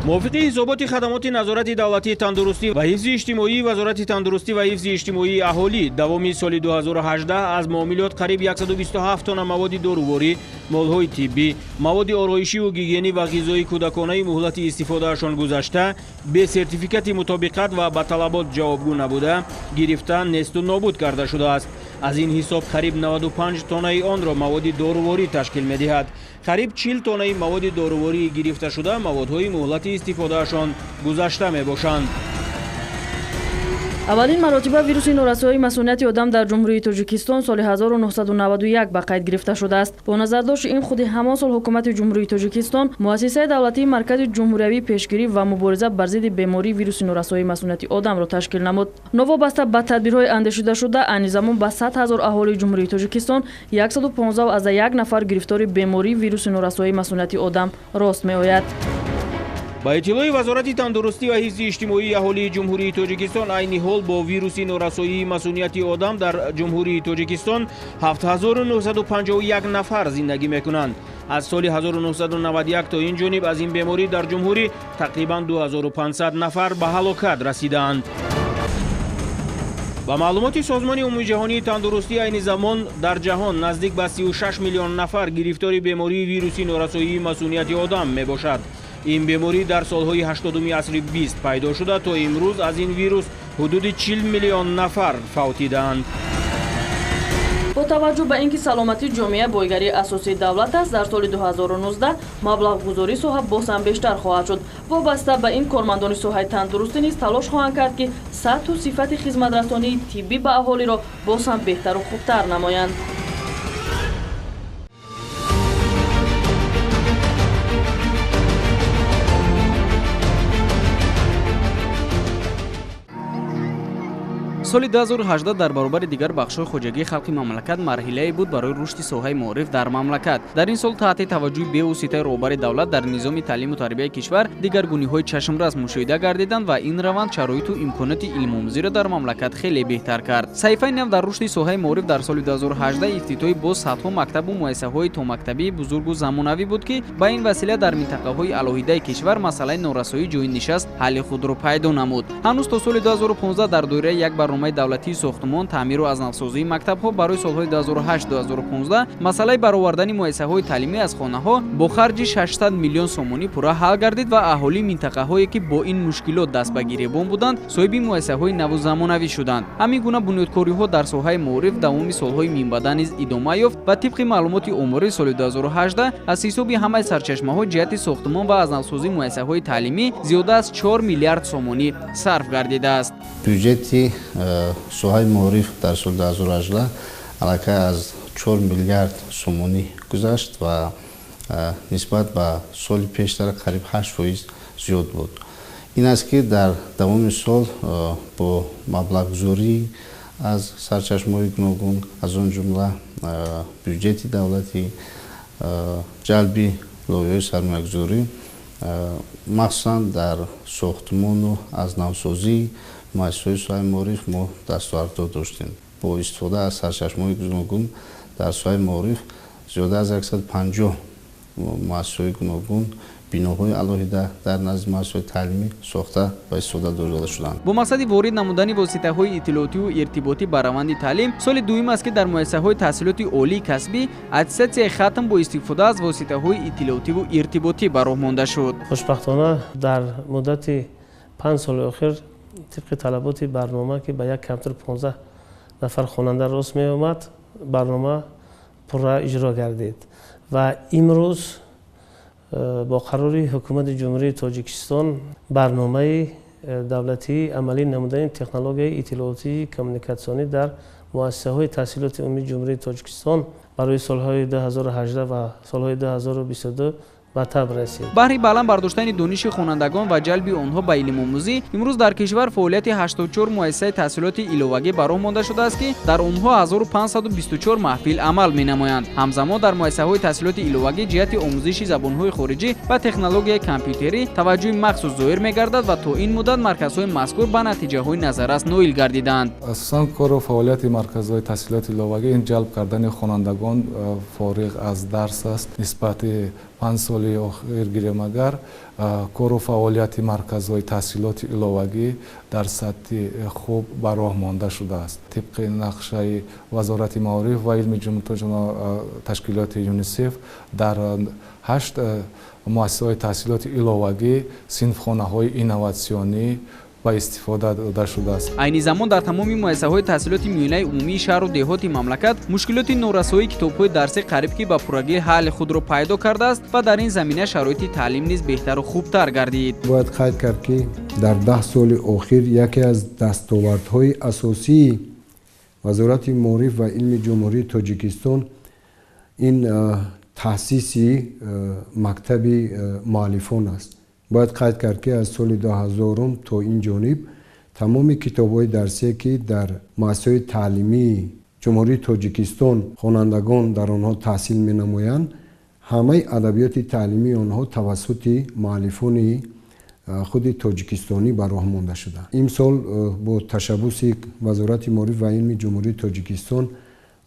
Мувофиқи ҳисоботи хадамоти назорати давлатии тандурустӣ ва ҳифзи иҷтимоии Вазорати тандурустӣ ва ҳифзи иҷтимоии аҳолӣ давоми соли 2018 аз муомилот қариб 127 тонна маводи доруворӣ, молҳои тиббӣ, маводи ороишиву гигиенӣ ва ғизои кӯдаконаи муҳлати истифодаашон гузашта, бе сертификати мутобиқат ва ба талабот ҷавобгӯ набуда, гирифта, несту нобуд карда шудааст. Аз ин ҳисоб қариб 95 тоннаи онро маводи доруворӣ ташкил медиҳад. Қариб 40 тоннаи маводи дорувории гирифташуда маводҳои муҳлати истифодаашон гузашта мебошанд. Аввалин маротиба вируси норасоии масунияти одам дар Ҷумҳурии Тоҷикистон соли 1991 ба қайд гирифта шудааст. Бо назардошти ин худи ҳамон сол Ҳукумати Ҷумҳурии Тоҷикистон муассисаи давлатии Маркази ҷумҳуриявии пешгирӣ ва мубориза бар зидди бемории вируси норасоии масунияти одамро ташкил намуд. Новобаста ба тадбирҳои андешидашуда, айни замон ба 100 ҳазор аҳолии Ҷумҳурии Тоҷикистон 115,1 нафар гирифтори бемории вируси норасоии масунияти одам рост меояд. Ба иттилои Вазорати тандурустӣ ва ҳифзи иҷтимоии аҳолии Ҷумҳурии Тоҷикистон, айни ҳол бо вируси норасоии масунияти одам дар Ҷумҳурии Тоҷикистон 7951 нафар зиндагӣ мекунанд. Аз соли 1991 то ин ҷониб аз ин беморӣ дар ҷумҳурӣ тақрибан 2500 нафар ба ҳалокат расидаанд. Ба маълумоти Созмони умумиҷаҳонии тандурустӣ, айни замон дар ҷаҳон наздик ба 36 миллион нафар гирифтори бемории вируси норасоии масунияти одам мебошад. Ин беморӣ дар солҳои 80-уми асри 20 пайдо шуда, то имрӯз аз ин вирус ҳудуди 40 миллион нафар фавтидаанд. Бо таваҷҷӯҳ ба ин ки саломатии ҷомеа бойгарии асосии давлат аст, дар соли 2019 маблағгузории соҳа боз ҳам бештар хоҳад шуд. Вобаста ба ин кормандони соҳаи тандурустӣ низ талош хоҳанд кард, ки сатҳу сифати хизматрасонии тиббӣ ба аҳолиро боз ҳам беҳтару хубтар намоянд. Соли 2018 дар баробари дигар бахшҳои хоҷагии халқи мамлакат марҳилае буд барои рушди соҳаи маориф дар мамлакат. Дар ин сол таҳти таваҷҷӯҳи бевоситаи роҳбари давлат дар низоми таълиму тарбияи кишвар дигаргуниҳои чашмрас мушоҳида гардиданд ва ин раванд шароиту имконоти илмомӯзиро дар мамлакат хеле беҳтар кард. Саҳифаи нав дар рушди соҳаи маориф дар соли 2018 ифтитоҳи боз садҳо мактабу муассисаҳои томактабии бузургу замонавӣ буд, ки ба ин васила дар минтақаҳои алоҳидаи кишвар масъалаи норасоии ҷойи нишаст ҳалли худро пайдо намуд. Ҳанӯз то соли 2015 дар доираи як барномаи давлатии сохтмон, таъмиру аз навсозии мактабҳо барои солҳои 2008-2015 масъалаи баровардани муассисаҳои таълимӣ аз хонаҳо бо харҷи 600 миллион сомонӣ пурра ҳал гардид ва аҳолии минтақаҳое ки бо ин мушкилот даст ба гиребон буданд, соҳиби муассисаҳои наву замонавӣ шуданд. Ҳамин гуна бунёдкориҳо дар соҳаи маориф давоми солҳои минбаъда низ идома ёфт ва тибқи маълумоти омории соли 2018 аз ҳисоби ҳамаи сарчашмаҳо ҷиҳати сохтмон ва аз навсозии муассисаҳои таълимӣ зиёда аз 4 миллиард сомонӣ сарф гардидааст. Бюджети соҳаи маориф дар соли 2018 аллакай аз 4 миллиард сомонӣ гузашт ва нисбат ба соли пештара қариб 8% зиёд буд. Ин аст ки дар давоми сол бо маблағгузорӣ аз сарчашмаҳои гуногун, аз он ҷумла бюджети давлатӣ, ҷалби лоиҳаҳои сармоягузорӣ, махсусан дар сохтмону аз навсозии муассисаҳои соҳаи маориф мо дастовардҳо доштем. Бо истифода аз сарчашмаҳои гуногун дар соҳаи маориф зиёда аз 150 муассисаҳои гуногун, биноҳои алоҳида дар назди муассисаҳои таълимӣ сохта ва истифода дода шуданд. Бо мақсади ворид намудани воситаҳои иттилоотиву иртиботӣ ба раванди таълим, соли дуюм аст ки дар муассисаҳои таҳсилоти олии касбӣ аттестатсияи хатм бо истифода аз воситаҳои иттилоотиву иртиботӣ ба роҳ монда шуд. Хушбахтона дар муддати 5 соли охир тибқи талаботи барнома, ки ба як компютер 15 нафар хонанда рост меомад, барнома пурра иҷро гардид ва имрӯз бо қарори ҳукумати Ҷумҳурии Тоҷикистон барномаи давлатии амалӣ намудани технологияи иттилоотии коммуникатсионӣ дар муассисаҳои таҳсилоти умумии Ҷумҳурии Тоҷикистон барои солҳои 2018 ва солҳои 2022 ба таб расид. Баҳри баланд бардоштани дониши хонандагон ва ҷалби онҳо ба илмомӯзӣ имрӯз дар кишвар фаъолияти 84 муассисаи таҳсилоти иловагӣ ба роҳ монда шудааст, ки дар онҳо 1524 маҳфил амал менамоянд. Ҳамзамон дар муассисаҳои таҳсилоти иловагӣ ҷиҳати омӯзиши забонҳои хориҷӣ ва технологияи компютерӣ таваҷҷӯҳи махсус зоҳир мегардад ва то ин муддат марказҳои мазкур ба натиҷаҳои назаррас ноил гардиданд. Асосан кору фаъолияти марказҳои таҳсилоти иловагӣ ин ҷалб кардани хонандагон фориғ аз дарс аст. Нисбати 5 соли охир гирем агар кору фаъолияти марказҳои таҳсилоти иловагӣ дар сатҳи хуб ба роҳ монда шудааст. Тибқи нақшаи Вазорати маориф ва илми Ҷумҳурии Тоҷикистон, ташкилоти ЮНИСЕФ дар 8 муассисаҳои таҳсилоти иловагӣ синфхонаҳои инноватсионӣ ба истифода дода шудааст. Айни замон дар тамоми муассисаҳои таҳсилоти миёнаи умумии шаҳру деҳоти мамлакат мушкилоти норасоии китобҳои дарсӣ қариб ки ба пуррагӣ ҳалли худро пайдо кардааст ва дар ин замина шароити таълим низ беҳтару хубтар гардид. Бояд қайд кард, ки дар 10 соли охир яке аз дастовардҳои асосии Вазорати маориф ва илми Ҷумҳурии Тоҷикистон ин таъсиси мактаби муаллифон аст. Бояд қайд кард, ки аз соли 2000 то ин ҷониб тамоми китобҳои дарсие, ки дар муассисаҳои таълимии Ҷумҳурии Тоҷикистон хонандагон дар онҳо таҳсил менамоянд, ҳамаи адабиёти таълимии онҳо тавассути муаллифони худи тоҷикистонӣ ба роҳ монда шуданд. Имсол бо ташаббуси Вазорати маориф ва илми Ҷумҳурии Тоҷикистон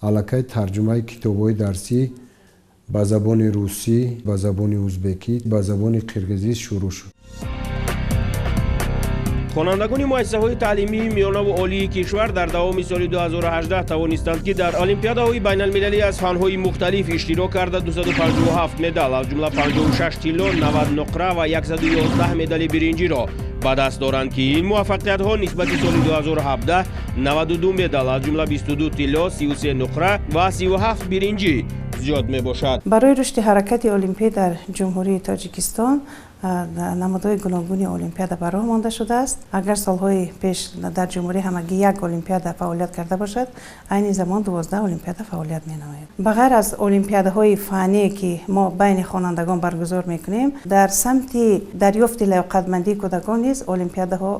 аллакай тарҷумаи китобҳои дарсӣ ба забони русӣ, ба забони узбекӣ, ба забони қирғизӣ шурӯъ шуд. Хонандагони муассисаҳои таълимии миёнаву олии кишвар дар давоми соли 2018 тавонистанд, ки дар олимпиадаҳои байналмилалӣ аз фанҳои мухталиф иштирок карда 257 медал, аз ҷумла 56 тилло, 90 нуқра ва 111 медали биринҷиро ба даст доранд, ки ин муваффақиятҳо нисбати соли 2017 92 медал, аз ҷумла 22 тилло, 33 нуқра ва 37 биринҷӣ зиёд мебошад. Барои рушди ҳаракати олимпӣ дар Ҷумҳурии Тоҷикистон намудҳои гуногуни олимпиада ба роҳ монда шудааст. Агар солҳои пеш дар ҷумҳурӣ ҳамагӣ як олимпиада фаъолият карда бошад, айни замон 12 олимпиада фаъолият менамояд. Ба ғайр аз олимпиадаҳои фанние, ки мо байни хонандагон баргузор мекунем, дар самти дарёфти лаёқатмандии кӯдакон низ олимпиадаҳо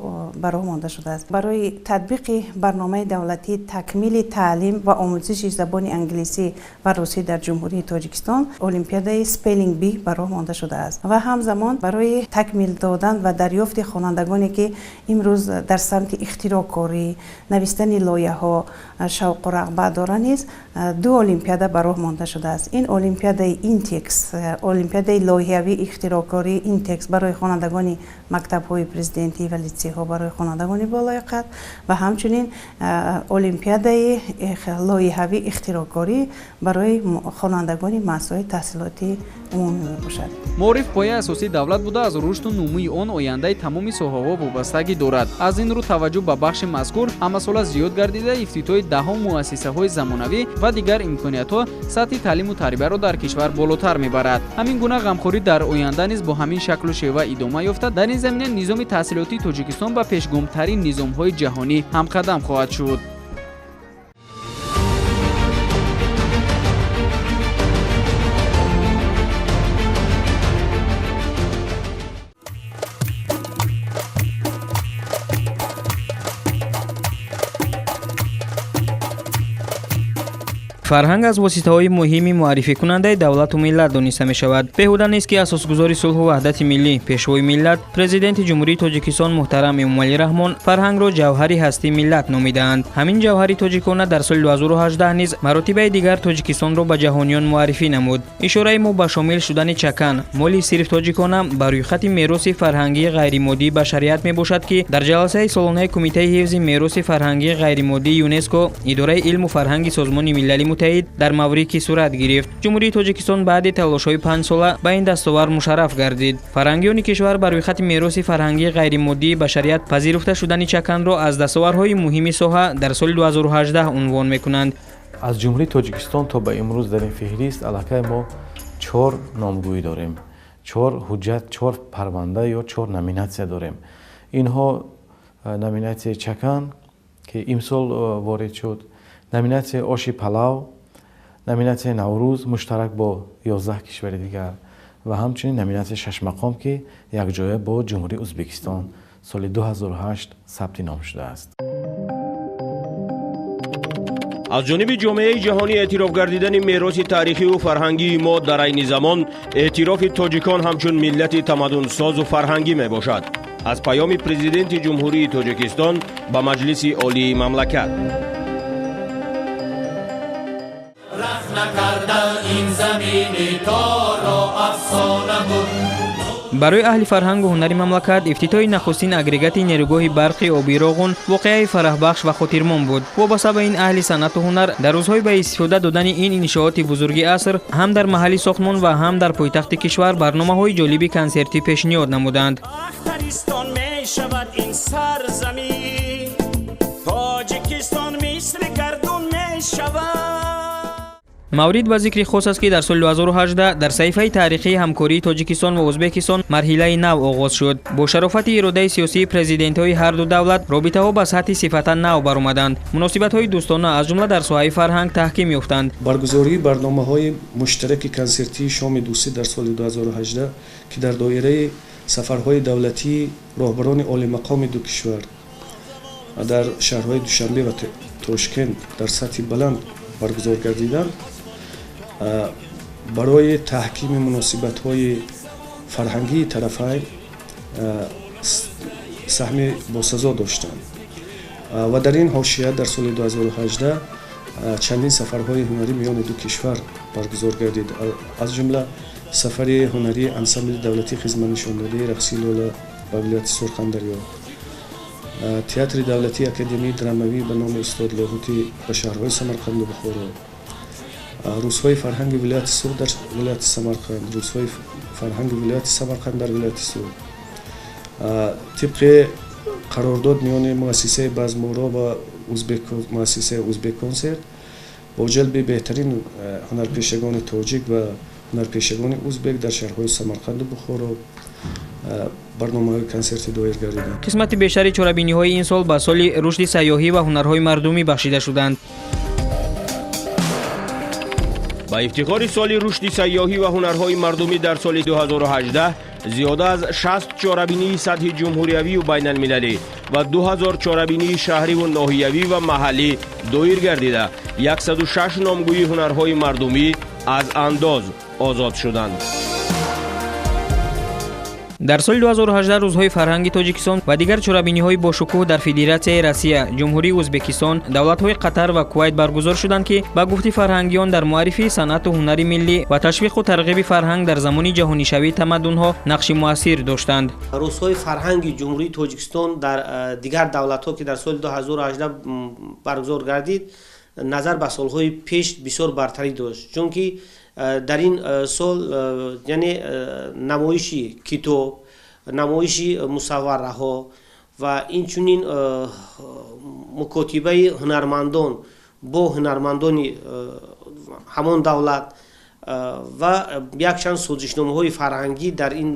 ба роҳ монда шудааст. Барои татбиқи барномаи давлатии такмили таълим ва омӯзиши забони англисӣ ва русӣ дар Ҷумҳурии Тоҷикистон олимпиадаи Spelling Bee ба роҳ монда шудааст ва ҳамзамон барои такмил додан ва дарёфти хонандагоне, ки имрӯз дар самти ихтироъкорӣ, навиштани лоиҳаҳо шавқу рағбат доранд, низ ду олимпиада ба роҳ монда шудааст. Ин олимпиадаи Интекс, олимпиадаи лоиҳавии ихтироъкории Интекс барои хонандагони мактабҳои президентӣ ва литсейҳо барои хонандагони болаёқат ва ҳамчунин олимпиадаи лоиҳавии ихтироъкорӣ барои хонандагони муассисаҳои таҳсилоти умумӣ мебошад. Маориф пояи асосии давлат буда, аз рушду нумӯи он ояндаи тамоми соҳаҳо вобастагӣ дорад. Аз ин рӯ таваҷҷӯҳ ба бахши мазкур ҳамасола зиёд гардида, ифтитоҳи даҳо муассисаҳои замонавӣ ва дигар имкониятҳо сатҳи таълиму тарбияро дар кишвар болотар мебарад. Ҳамин гуна ғамхорӣ дар оянда низ бо ҳамин шаклу шева идома ёфта, дар ин замина низоми таҳсилотии Тоҷикистон ба пешгомтарин низомҳои ҷаҳонӣ ҳамқадам хоҳад шуд. Фарҳанг аз воситаҳои муҳими муаррификунандаи давлату миллат дониста мешавад. Беҳуда нест, ки асосгузори сулҳу ваҳдати миллӣ, пешвои миллат, президенти Ҷумҳурии Тоҷикистон муҳтарам Эмомалӣ Раҳмон фарҳангро ҷавҳари ҳастии миллат номидаанд. Ҳамин ҷавҳари тоҷикона дар соли 2018 низ маротибаи дигар Тоҷикистонро ба ҷаҳониён муаррифӣ намуд. Ишораи мо ба шомил шудани чакан, моли сирф тоҷикона, ба рӯйхати мероси фарҳангии ғайримоддии башарият мебошад, ки дар ҷаласаи солонаи Кумитаи ҳифзи мероси фарҳангии ғайримоддии ЮНЕСКО, Идораи илму фарҳанги Созмони Милали Муттаҳид дар Маврикий сурат гирифт. Ҷумҳурии Тоҷикистон баъди талошҳои 5 сола ба ин дастовар мушарраф гардид. Фарҳангиёни кишвар ба рӯйхати мероси фарҳангии ғайримоддии башарият пазируфта шудани чаканро аз дастоварҳои муҳими соҳа дар соли 2018 унвон мекунанд. Аз Ҷумҳурии Тоҷикистон то ба имрӯз дар ин феҳрист аллакай мо чор номгӯӣ дорем, чор ҳуҷҷат, чор парванда ё чор номинатсия дорем. Инҳо номинатсияи чакан, ки имсол ворид шуд, номинатсияи оши палав, номинатсияи Наврӯз муштарак бо 11 кишвари дигар ва ҳамчунин номинатсияи шашмақом, ки якҷоя бо Ҷумҳурии Ӯзбекистон соли 2008 сабти ном шудааст. Аз ҷониби ҷомеаи ҷаҳонӣ эътироф гардидани мероси таърихиву фарҳангии мо дар айни замон эътирофи тоҷикон ҳамчун миллати тамаддунсозу фарҳангӣ мебошад. Аз паёми Президенти Ҷумҳурии Тоҷикистон ба Маҷлиси Олии мамлакат. Накарда ин замини торо афсона буд. Барои аҳли фарҳангу ҳунари мамлакат ифтитоҳи нахустин агрегати нерӯгоҳи барқи обии Роғун воқеаи фараҳбахш ва хотирмон буд. Вобаста ба ин, аҳли санъату ҳунар дар рӯзҳои ба истифода додани ин иншооти бузурги аср ҳам дар маҳалли сохтмон ва ҳам дар пойтахти кишвар барномаҳои ҷолиби консертӣ пешниҳод намуданд. Ахтаристон мешавад ин сарзамин, Тоҷикистон мисли гардун мешавад. Маврид ба зикри хос аст, ки дар соли 2018 дар саҳифаи таърихии ҳамкории Тоҷикистон ва Ӯзбекистон марҳилаи нав оғоз шуд. Бо шарофати иродаи сиёсии президентҳои ҳарду давлат робитаҳо ба сатҳи сифатан нав баромаданд. Муносибатҳои дӯстона, аз ҷумла дар соҳаи фарҳанг, таҳким ёфтанд. Баргузории барномаҳои муштараки консертии шоми дӯстӣ дар соли 2018, ки дар доираи сафарҳои давлатии роҳбарони олимақоми ду кишвар дар шаҳрҳои Душанбе ва Тошкент дар сатҳи баланд баргузор гардиданд, барои таҳкими муносибатҳои фарҳангии тарафайн саҳми босазо доштанд. Ва дар ин ҳошия дар соли 2018 чандин сафарҳои ҳунарӣ миёни ду кишвар баргузор гардид, аз ҷумла сафари ҳунарии ансамбли давлатии хизматнишондодаи рақси Лола ба вилояти Сурхандарё. Театри давлатии академияи драмавӣ ба номи устод Лоҳутӣ ба шаҳрҳои Самарқанду Бухоро, рӯзҳои фарҳанги вилояти Суғд дар вилояти Самарқанд, рӯзҳои фарҳанги вилояти Самарқанд дар вилояти Суғд. Тибқи қарордод миёни муассисаи Базмуро ва муассисаи Узбекконсерт бо ҷалби беҳтарин ҳунарпешагони тоҷик ва ҳунарпешагони узбек дар шаҳрҳои Самарқанду Бухоро барномаҳои консерти доир гардиданд. Қисмати бештари чорабиниҳои ин сол ба соли рушди сайёҳӣ ва ҳунарҳои мардумӣ бахшида шуданд. Ба ифтихори соли рушди сайёҳӣ ва ҳунарҳои мардумӣ дар соли 2018 зиёда аз 60 чорабинии сатҳи ҷумҳуриявию байналмилалӣ ва 2000 чорабинии шаҳриву ноҳиявӣ ва маҳаллӣ доир гардида, 106 номгӯи ҳунарҳои мардумӣ аз андоз озод шуданд. Дар соли 2018 рӯзҳои фарҳанги Тоҷикистон ва дигар чорабиниҳои бошукӯҳ дар Федератсияи Россия, Ҷумҳурии Ӯзбекистон, давлатҳои Қатар ва Кувайт баргузор шуданд, ки ба гуфти фарҳангиён дар муаррифии санъату ҳунари миллӣ ва ташвиқу тарғиби фарҳанг дар замони ҷаҳонишавии тамаддунҳо нақши муассир доштанд. Рӯзҳои фарҳанги Ҷумҳурии Тоҷикистон дар дигар давлатҳо, ки дар соли 2018 баргузор гардид, назар ба солҳои пеш бисёр бартарӣ дошт, чунки дар ин сол яъне намоиши китоб, намоиши мусаввараҳо ва инчунин мукотибаи ҳунармандон бо ҳунармандони ҳамон давлат ва якчанд созишномаҳои фарҳангӣ дар ин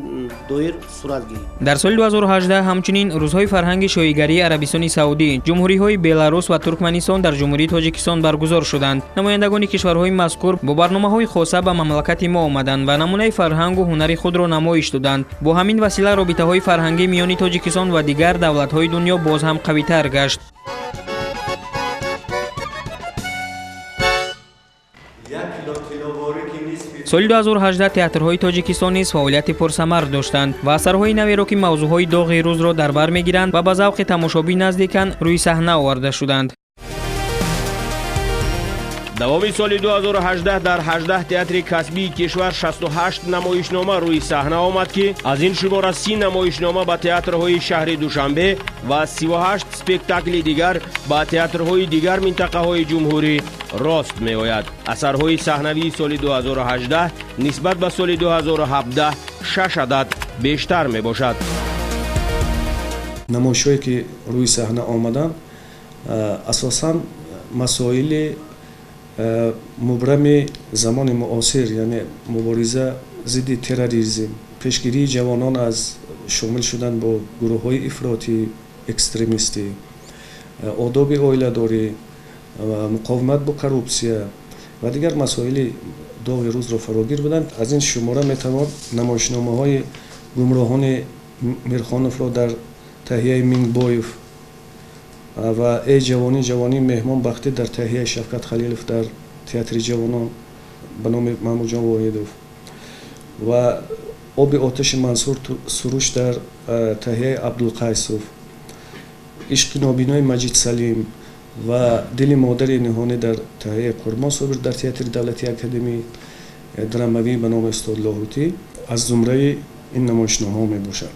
доир сурат гирифт. Дар соли 2018 ҳамчунин рӯзҳои фарҳанги шоҳигарии Арабистони Саудӣ, ҷумҳуриҳои Беларус ва Туркманистон дар Ҷумҳурии Тоҷикистон баргузор шуданд. Намояндагони кишварҳои мазкур бо барномаҳои хоса ба мамлакати мо омаданд ва намунаи фарҳангу ҳунари худро намоиш доданд. Бо ҳамин васила робитаҳои фарҳангӣ миёни Тоҷикистон ва дигар давлатҳои дунё боз ҳам қавитар гашт. Соли 2018 театрҳои Тоҷикистон низ фаъолияти пурсамар доштанд ва асарҳои наверо, ки мавзӯъҳои доғи рӯзро дар бар мегиранд ва ба завқи тамошобин наздиканд, рӯи саҳна оварда шуданд. Давоми соли 2018 дар 18 театри касбии кишвар 68 намоишнома рӯи саҳна омад, ки аз ин шумора 30 намоишнома ба театрҳои шаҳри Душанбе ва 38 спектакли дигар ба театрҳои дигар минтақаҳои ҷумҳурӣ рост меояд. Асарҳои саҳнавии соли 2018 нисбат ба соли 2017 6 адад бештар мебошад. Намоишҳое ки рӯи саҳна омаданд, асосан масоили мубрами замони муосир, яъне мубориза зидди терроризм, пешгирии ҷавонон аз шомил шудан бо гурӯҳҳои ифротӣ, экстремистӣ, одоби оиладорӣ, муқовимат бо коррупсия ва дигар масоили доғи рӯзро фарогир буданд. Аз ин шумора метавон намоишномаҳои гумроҳони Мирхоновро дар таҳияи Мингбоев ва эй ҷавонӣ ҷавонӣ меҳмон бахтӣ дар таҳияи Шавкат Халилов дар театри ҷавонон ба номи Маҳмудҷон Воҳидов ва оби оташи Мансур Суруш дар таҳияи Абдулқайсов, ишқи нобинои Маҷид Салим ва дили модари ниҳонӣ дар таҳияи Қурбон Собир дар театри давлатии академии драмавӣ ба номи устод Лоҳутӣ аз зумраи ин намоишномаҳо мебошад.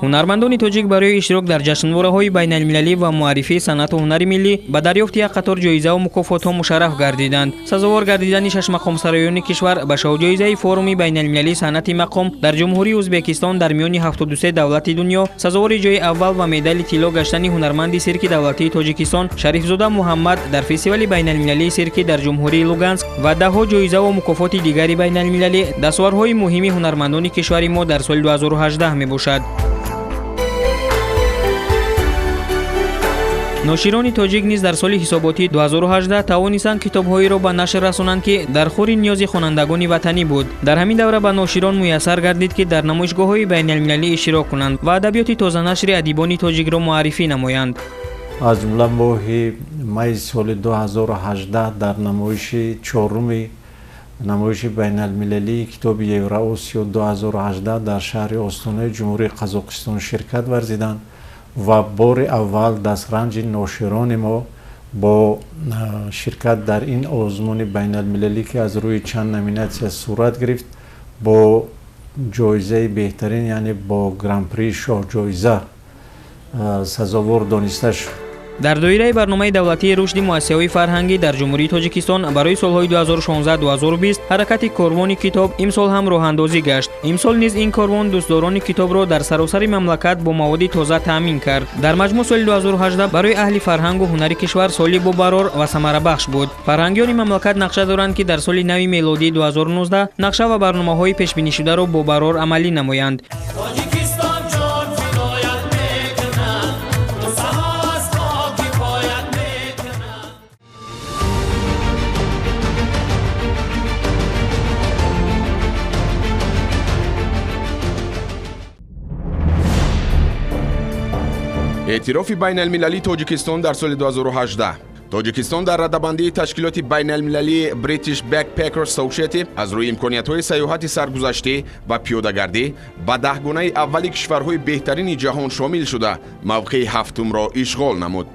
Ҳунармандони тоҷик барои иштирок дар ҷашнвораҳои байналмилалӣ ва муаррифии санъату ҳунари миллӣ ба дарёфти як қатор ҷоизаву мукофотҳо мушарраф гардиданд. Сазовор гардидани шашмақомсароёни кишвар ба шоҳҷоизаи форуми байналмилалии санъати мақом дар Ҷумҳурии Ӯзбекистон дар миёни 73 давлати дунё, сазовори ҷои аввал ва медали тилло гаштани ҳунарманди сирки давлатии Тоҷикистон Шарифзода Муҳаммад дар фестивали байналмилалии сиркӣ дар Ҷумҳурии Луганск ва даҳҳо ҷоизаву мукофоти дигари байналмилалӣ дастовардҳои муҳими ҳунармандони кишвари мо дар соли 2018 мебошад. Ноширони тоҷик низ дар соли ҳисоботии 2018 тавонистанд китобҳоеро ба нашр расонанд, ки дар хури ниёзи хонандагони ватанӣ буд. Дар ҳамин давра ба ноширон муяссар гардид, ки дар намоишгоҳҳои байналмилалӣ иштирок кунанд ва адабиёти тозанашри адибони тоҷикро муаррифӣ намоянд. Аз ҷумла моҳи майи соли 2018 дар намоиши чоруми намоиши байналмилалии китоби Евроосиё 2018 дар шаҳри Остонаи Ҷумҳурии Қазоқистон ширкат варзиданд ва бори аввал дастранҷи ноширони мо бо ширкат дар ин озмуни байналмилалӣ, ки аз рӯи чанд номинатсия сурат гирифт, бо ҷоизаи беҳтарин, яъне бо гран-при шоҳҷоиза Сазовор дониста шуд. Дар доираи барномаи давлатии рушди муассисаҳои фарҳангӣ дар Ҷумҳурии Тоҷикистон барои солҳои 2016-2020 ҳаракати корвони китоб имсол ҳам роҳандозӣ гашт. Имсол низ ин корвон дӯстдорони китобро дар саросари мамлакат бо маводи тоза таъмин кард. Дар маҷмӯъ соли 2018 барои аҳли фарҳангу ҳунари кишвар соли бобарор ва самарабахш буд. Фарҳангиёни мамлакат нақша доранд, ки дар соли нави мелодии 2019 нақша ва барномаҳои пешбинишударо бобарор амалӣ намоянд. Эътирофи байналмилалии Тоҷикистон дар соли 2018. Тоҷикистон дар радабандии ташкилоти байналмилалии British Backpackers Society аз рӯи имкониятҳои сайёҳати саргузаштӣ ва пиёдагардӣ ба даҳгунаи аввали кишварҳои беҳтарини ҷаҳон шомил шуда, мавқеи ҳафтумро ишғол намуд.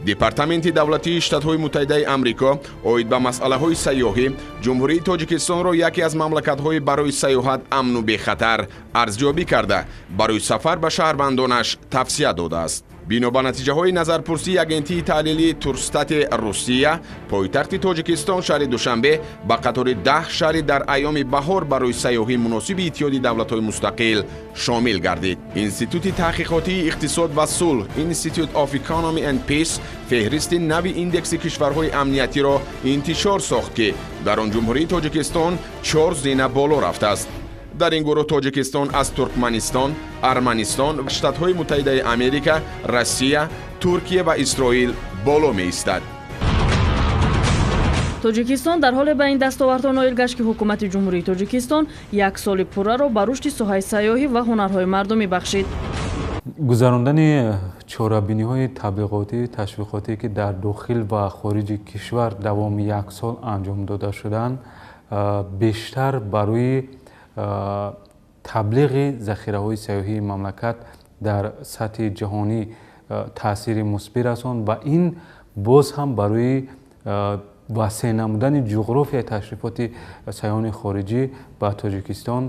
Департаменти давлатии Штатҳои Муттаҳидаи Амрико оид ба масъалаҳои сайёҳӣ Ҷумҳурии Тоҷикистонро яке аз мамлакатҳои барои сайёҳат амну бехатар арзёбӣ карда, барои сафар ба шаҳрвандонаш тавсия додааст. Бино ба натиҷаҳои назарпурсии агентии таҳлилии Турстати Русия, пойтахти Тоҷикистон шаҳри Душанбе ба қатори 10 шаҳри дар айёми баҳор барои сайёҳӣ муносиби Иттиҳоди Давлатҳои Мустақил шомил гардид. Институти таҳқиқотии иқтисод ва сулҳ Institute of Economy and Peace феҳристи нави индекси кишварҳои амниятиро интишор сохт, ки дар он Ҷумҳурии Тоҷикистон 4 зина боло рафтааст. Дар ин гурӯҳ Тоҷикистон аз Туркманистон, Арманистон, Штатҳои Муттаҳидаи Америка, Россия, Туркия ва Исроил боло меистад. Тоҷикистон дар ҳоле ба ин дастовардҳо ноил гашт, ки ҳукумати Ҷумҳурии Тоҷикистон як соли пурраро ба рушди соҳаи сайёҳӣ ва ҳунарҳои мардумӣ бахшид. Гузарондани чорабиниҳои таблиғотӣ, ташвиқотӣ, ки дар дохил ва хориҷи кишвар давоми як сол анҷом дода шуданд, бештар барои таблиғи захираҳои сайёҳии мамлакат дар сатҳи ҷаҳонӣ таъсири мусбӣ расонд ва ин боз ҳам барои васеъ намудани ҷуғрофияи ташрифоти сайёҳони хориҷӣ ба Тоҷикистон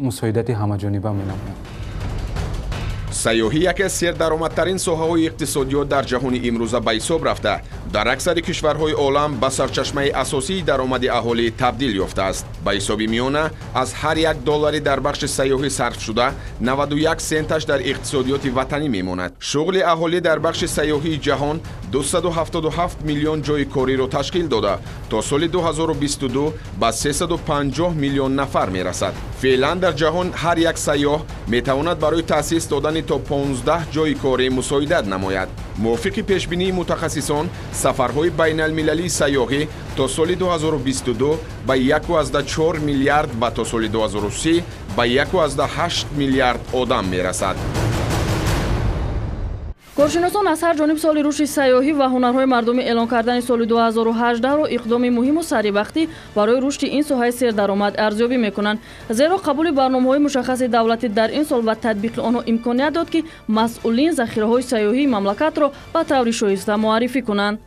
мусоидати ҳамаҷониба менамояд. Сайёҳӣ яке аз сердаромадтарин соҳаҳои иқтисодиёт дар ҷаҳони имрӯза ба ҳисоб рафта, дар аксари кишварҳои олам ба сарчашмаи асосии даромади аҳолӣ табдил ёфтааст. Ба ҳисоби миёна аз ҳар як доллари дар бахши сайёҳӣ сарф шуда, 91 сенташ дар иқтисодиёти ватанӣ мемонад. Шуғли аҳолӣ дар бахши сайёҳии ҷаҳон 277 миллион ҷойи кориро ташкил дода, то соли 2022 ба 350 миллион нафар мерасад. Феълан дар ҷаҳон ҳар як сайёҳ метавонад барои таъсис додани то 15 ҷойи корӣ мусоидат намояд. Мувофиқи пешбинии мутахассисон, сафарҳои байналмилалии сайёҳӣ то соли 2022 ба 1,4 миллиард ва то соли 2030 ба 1,8 миллиард одам мерасад. Коршиносон аз ҳар ҷониб соли рушди сайёҳӣ ва ҳунарҳои мардумӣ эълон кардани соли 2018-ро иқдоми муҳиму саривақтӣ барои рушди ин соҳаи сердаромад арзёбӣ мекунанд. Зеро қабули барномаҳои мушаххаси давлатӣ дар ин сол ва татбиқи онҳо имконият дод, ки масъулин захираҳои сайёҳии мамлакатро ба таври шоиста муаррифӣ кунанд.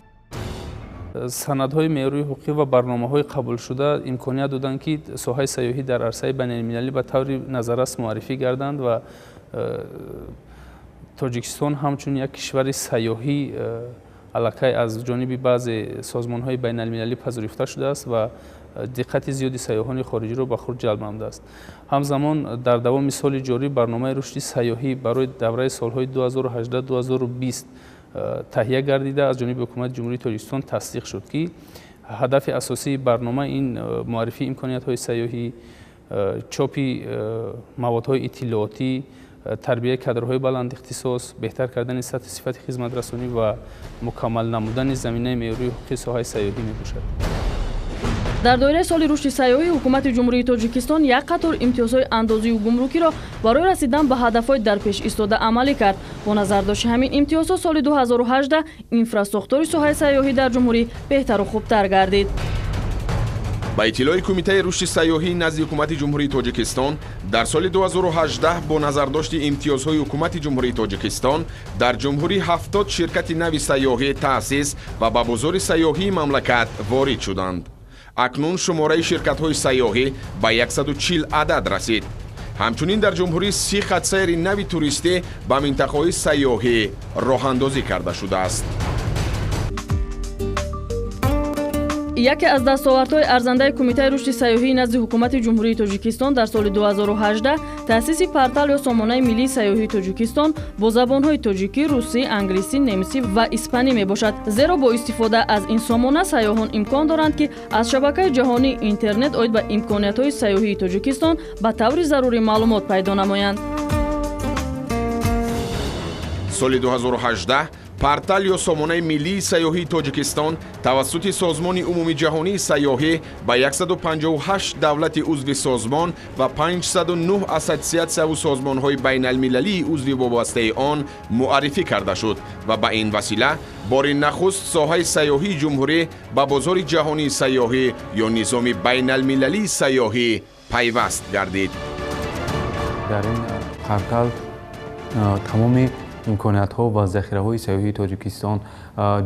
Санадҳои меъёрии ҳуқуқӣ ва барномаҳои қабулшуда имконият доданд, ки соҳаи сайёҳӣ дар арсаи байналмилалӣ ба таври назаррас муаррифӣ гарданд ва Тоҷикистон ҳамчун як кишвари сайёҳӣ аллакай аз ҷониби баъзе созмонҳои байналмилалӣ пазируфта шудааст ва диққати зиёди сайёҳони хориҷиро ба худ ҷалб намудааст. Ҳамзамон дар давоми соли ҷорӣ барномаи рушди сайёҳӣ барои давраи солҳои 2018-2020 таҳия гардида аз ҷониби ҳукумати Ҷумҳурии Тоҷикистон тасдиқ шуд, ки ҳадафи асосии барнома ин муаррифии имкониятҳои сайёҳӣ, чопи маводҳои иттилоотӣ, тарбияи кадрҳои баландихтисос, беҳтар кардани сатҳи сифати хизматрасонӣ ва мукаммал намудани заминаи меъёрии ҳуқуқии соҳаи сайёҳӣ мебошад. Дар доираи соли рушди сайёҳӣ ҳукумати Ҷумҳурии Тоҷикистон як қатор имтиёзҳои андозию гумрукиро барои расидан ба ҳадафҳои дар пеш истода амалӣ кард. Бо назардошти ҳамин имтиёзҳо соли 2018 инфрасохтори соҳаи сайёҳӣ дар ҷумҳурӣ беҳтару хубтар гардид. Ба иттилои Кумитаи рушди сайёҳӣ назди Ҳукумати Ҷумҳурии Тоҷикистон дар соли 2018 бо назардошти имтиёзҳои Ҳукумати Ҷумҳурии Тоҷикистон дар ҷумҳурӣ 70 ширкати нави сайёҳӣ таъсис ва ба бозори сайёҳии мамлакат ворид шуданд. Акнун шумораи ширкатҳои сайёҳӣ ба 140 адад расид. Ҳамчунин дар ҷумҳурӣ 30 хатсайри нави туристӣ ба минтақаҳои сайёҳӣ роҳандозӣ карда шудааст. Яке аз дастовардҳои арзандаи Кумитаи рушди сайёҳии назди Ҳукумати Ҷумҳурии Тоҷикистон дар соли 2018 таъсиси портал ё сомонаи миллии сайёҳии Тоҷикистон бо забонҳои тоҷикӣ, русӣ, англисӣ, немисӣ ва испанӣ мебошад. Зеро бо истифода аз ин сомона сайёҳон имкон доранд, ки аз шабакаи ҷаҳонии интернет оид ба имкониятҳои сайёҳии Тоҷикистон ба таври зарурӣ маълумот пайдо намоянд. Соли 2018 портал ё сомонаи миллии сайёҳии Тоҷикистон тавассути Созмони умумиҷаҳонии сайёҳӣ ба 158 давлати узви созмон ва 509 ассотсиатсияву созмонҳои байналмилалии узви вобастаи он муаррифӣ карда шуд ва ба ин васила бори нахуст соҳаи сайёҳии ҷумҳурӣ ба бозори ҷаҳонии сайёҳӣ ё низоми байналмилалии сайёҳӣ пайваст гардид. Дар ин портал тамоми имкониятҳо ва захираҳои сайёҳии Тоҷикистон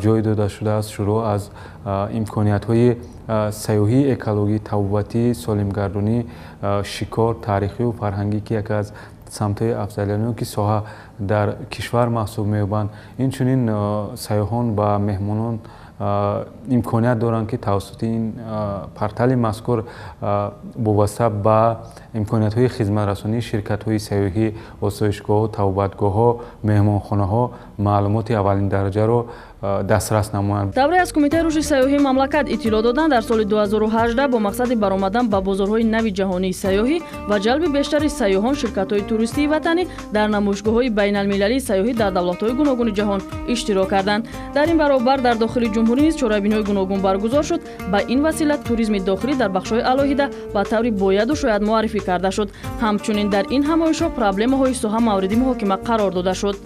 ҷой дода шудааст, шурӯъ аз имкониятҳои сайёҳии экологӣ, табобатӣ, солимгардонӣ, шикор, таърихию фарҳангӣ, ки яке аз самтҳои афзалиятнок ки соҳа дар кишвар маҳсуб меёбанд. Инчунин сайёҳон ва меҳмонон имконият доранд, ки тавассути ин портали мазкур вобаста ба имкониятҳои хизматрасонии ширкатҳои сайёҳӣ, осоишгоҳҳо, табобатгоҳҳо, меҳмонхонаҳо маълумоти аввалин дараҷаро дастрас намоянд. Тавре аз Кумитаи рушди сайёҳии мамлакат иттилоъ доданд, дар соли 2018 бо мақсади баромадан ба бозорҳои нави ҷаҳонии сайёҳӣ ва ҷалби бештари сайёҳон, ширкатҳои туристии ватанӣ дар намоишгоҳҳои байналмилалии сайёҳӣ дар давлатҳои гуногуни ҷаҳон иштирок карданд. Дар ин баробар дар дохили ҷумҳурӣ низ чорабиниҳои гуногун баргузор шуд. Ба ин васила туризми дохилӣ дар бахшҳои алоҳида ба таври бояду шояд муаррифӣ карда шуд. Ҳамчунин дар ин ҳамоишҳо проблемаҳои соҳа мавриди муҳокима қарор дода шуд.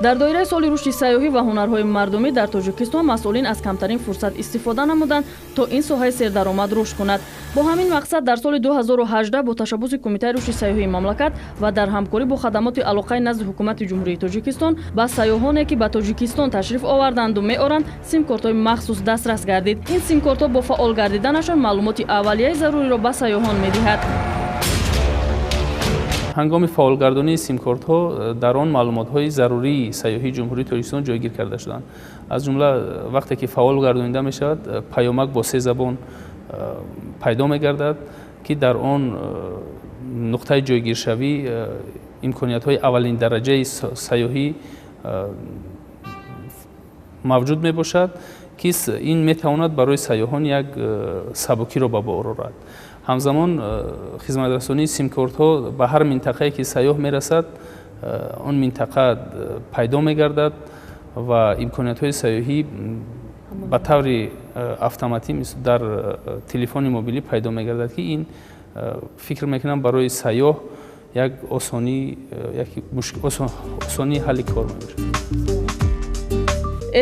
Дар доираи соли рушди сайёҳӣ ва ҳунарҳои мардумӣ дар Тоҷикистон масъулин аз камтарин фурсат истифода намуданд, то ин соҳаи сердаромад рушд кунад. Бо ҳамин мақсад дар соли 2018 бо ташаббуси Кумитаи рушди сайёҳии мамлакат ва дар ҳамкорӣ бо хадамоти алоқаи назди Ҳукумати Ҷумҳурии Тоҷикистон ба сайёҳоне, ки ба Тоҷикистон ташриф оварданду меоранд, симкортҳои махсус дастрас гардид. Ин симкортҳо бо фаъол гардиданашон маълумоти аввалияи заруриро ба сайёҳон медиҳад. Ҳангоми фаъолгардонии симкортҳо дар он маълумотҳои зарурии сайёҳии Ҷумҳурии Тоҷикистон ҷойгир карда шуданд. Аз ҷумла вақте ки фаъол гардонида мешавад, паёмак бо се забон пайдо мегардад, ки дар он нуқтаи ҷойгиршавӣ имкониятҳои аввалин дараҷаи сайёҳӣ мавҷуд мебошад, ки ин метавонад барои сайёҳон як сабукиро ба бор орад. Ҳамзамон хизматрасонии симкортҳо ба ҳар минтақае ки сайёҳ мерасад, он минтақа пайдо мегардад ва имкониятҳои сайёҳӣ ба таври автоматӣ дар телефони мобилӣ пайдо мегардад, ки ин фикр мекунам барои сайёҳ як осонии ҳалли кор мебошад.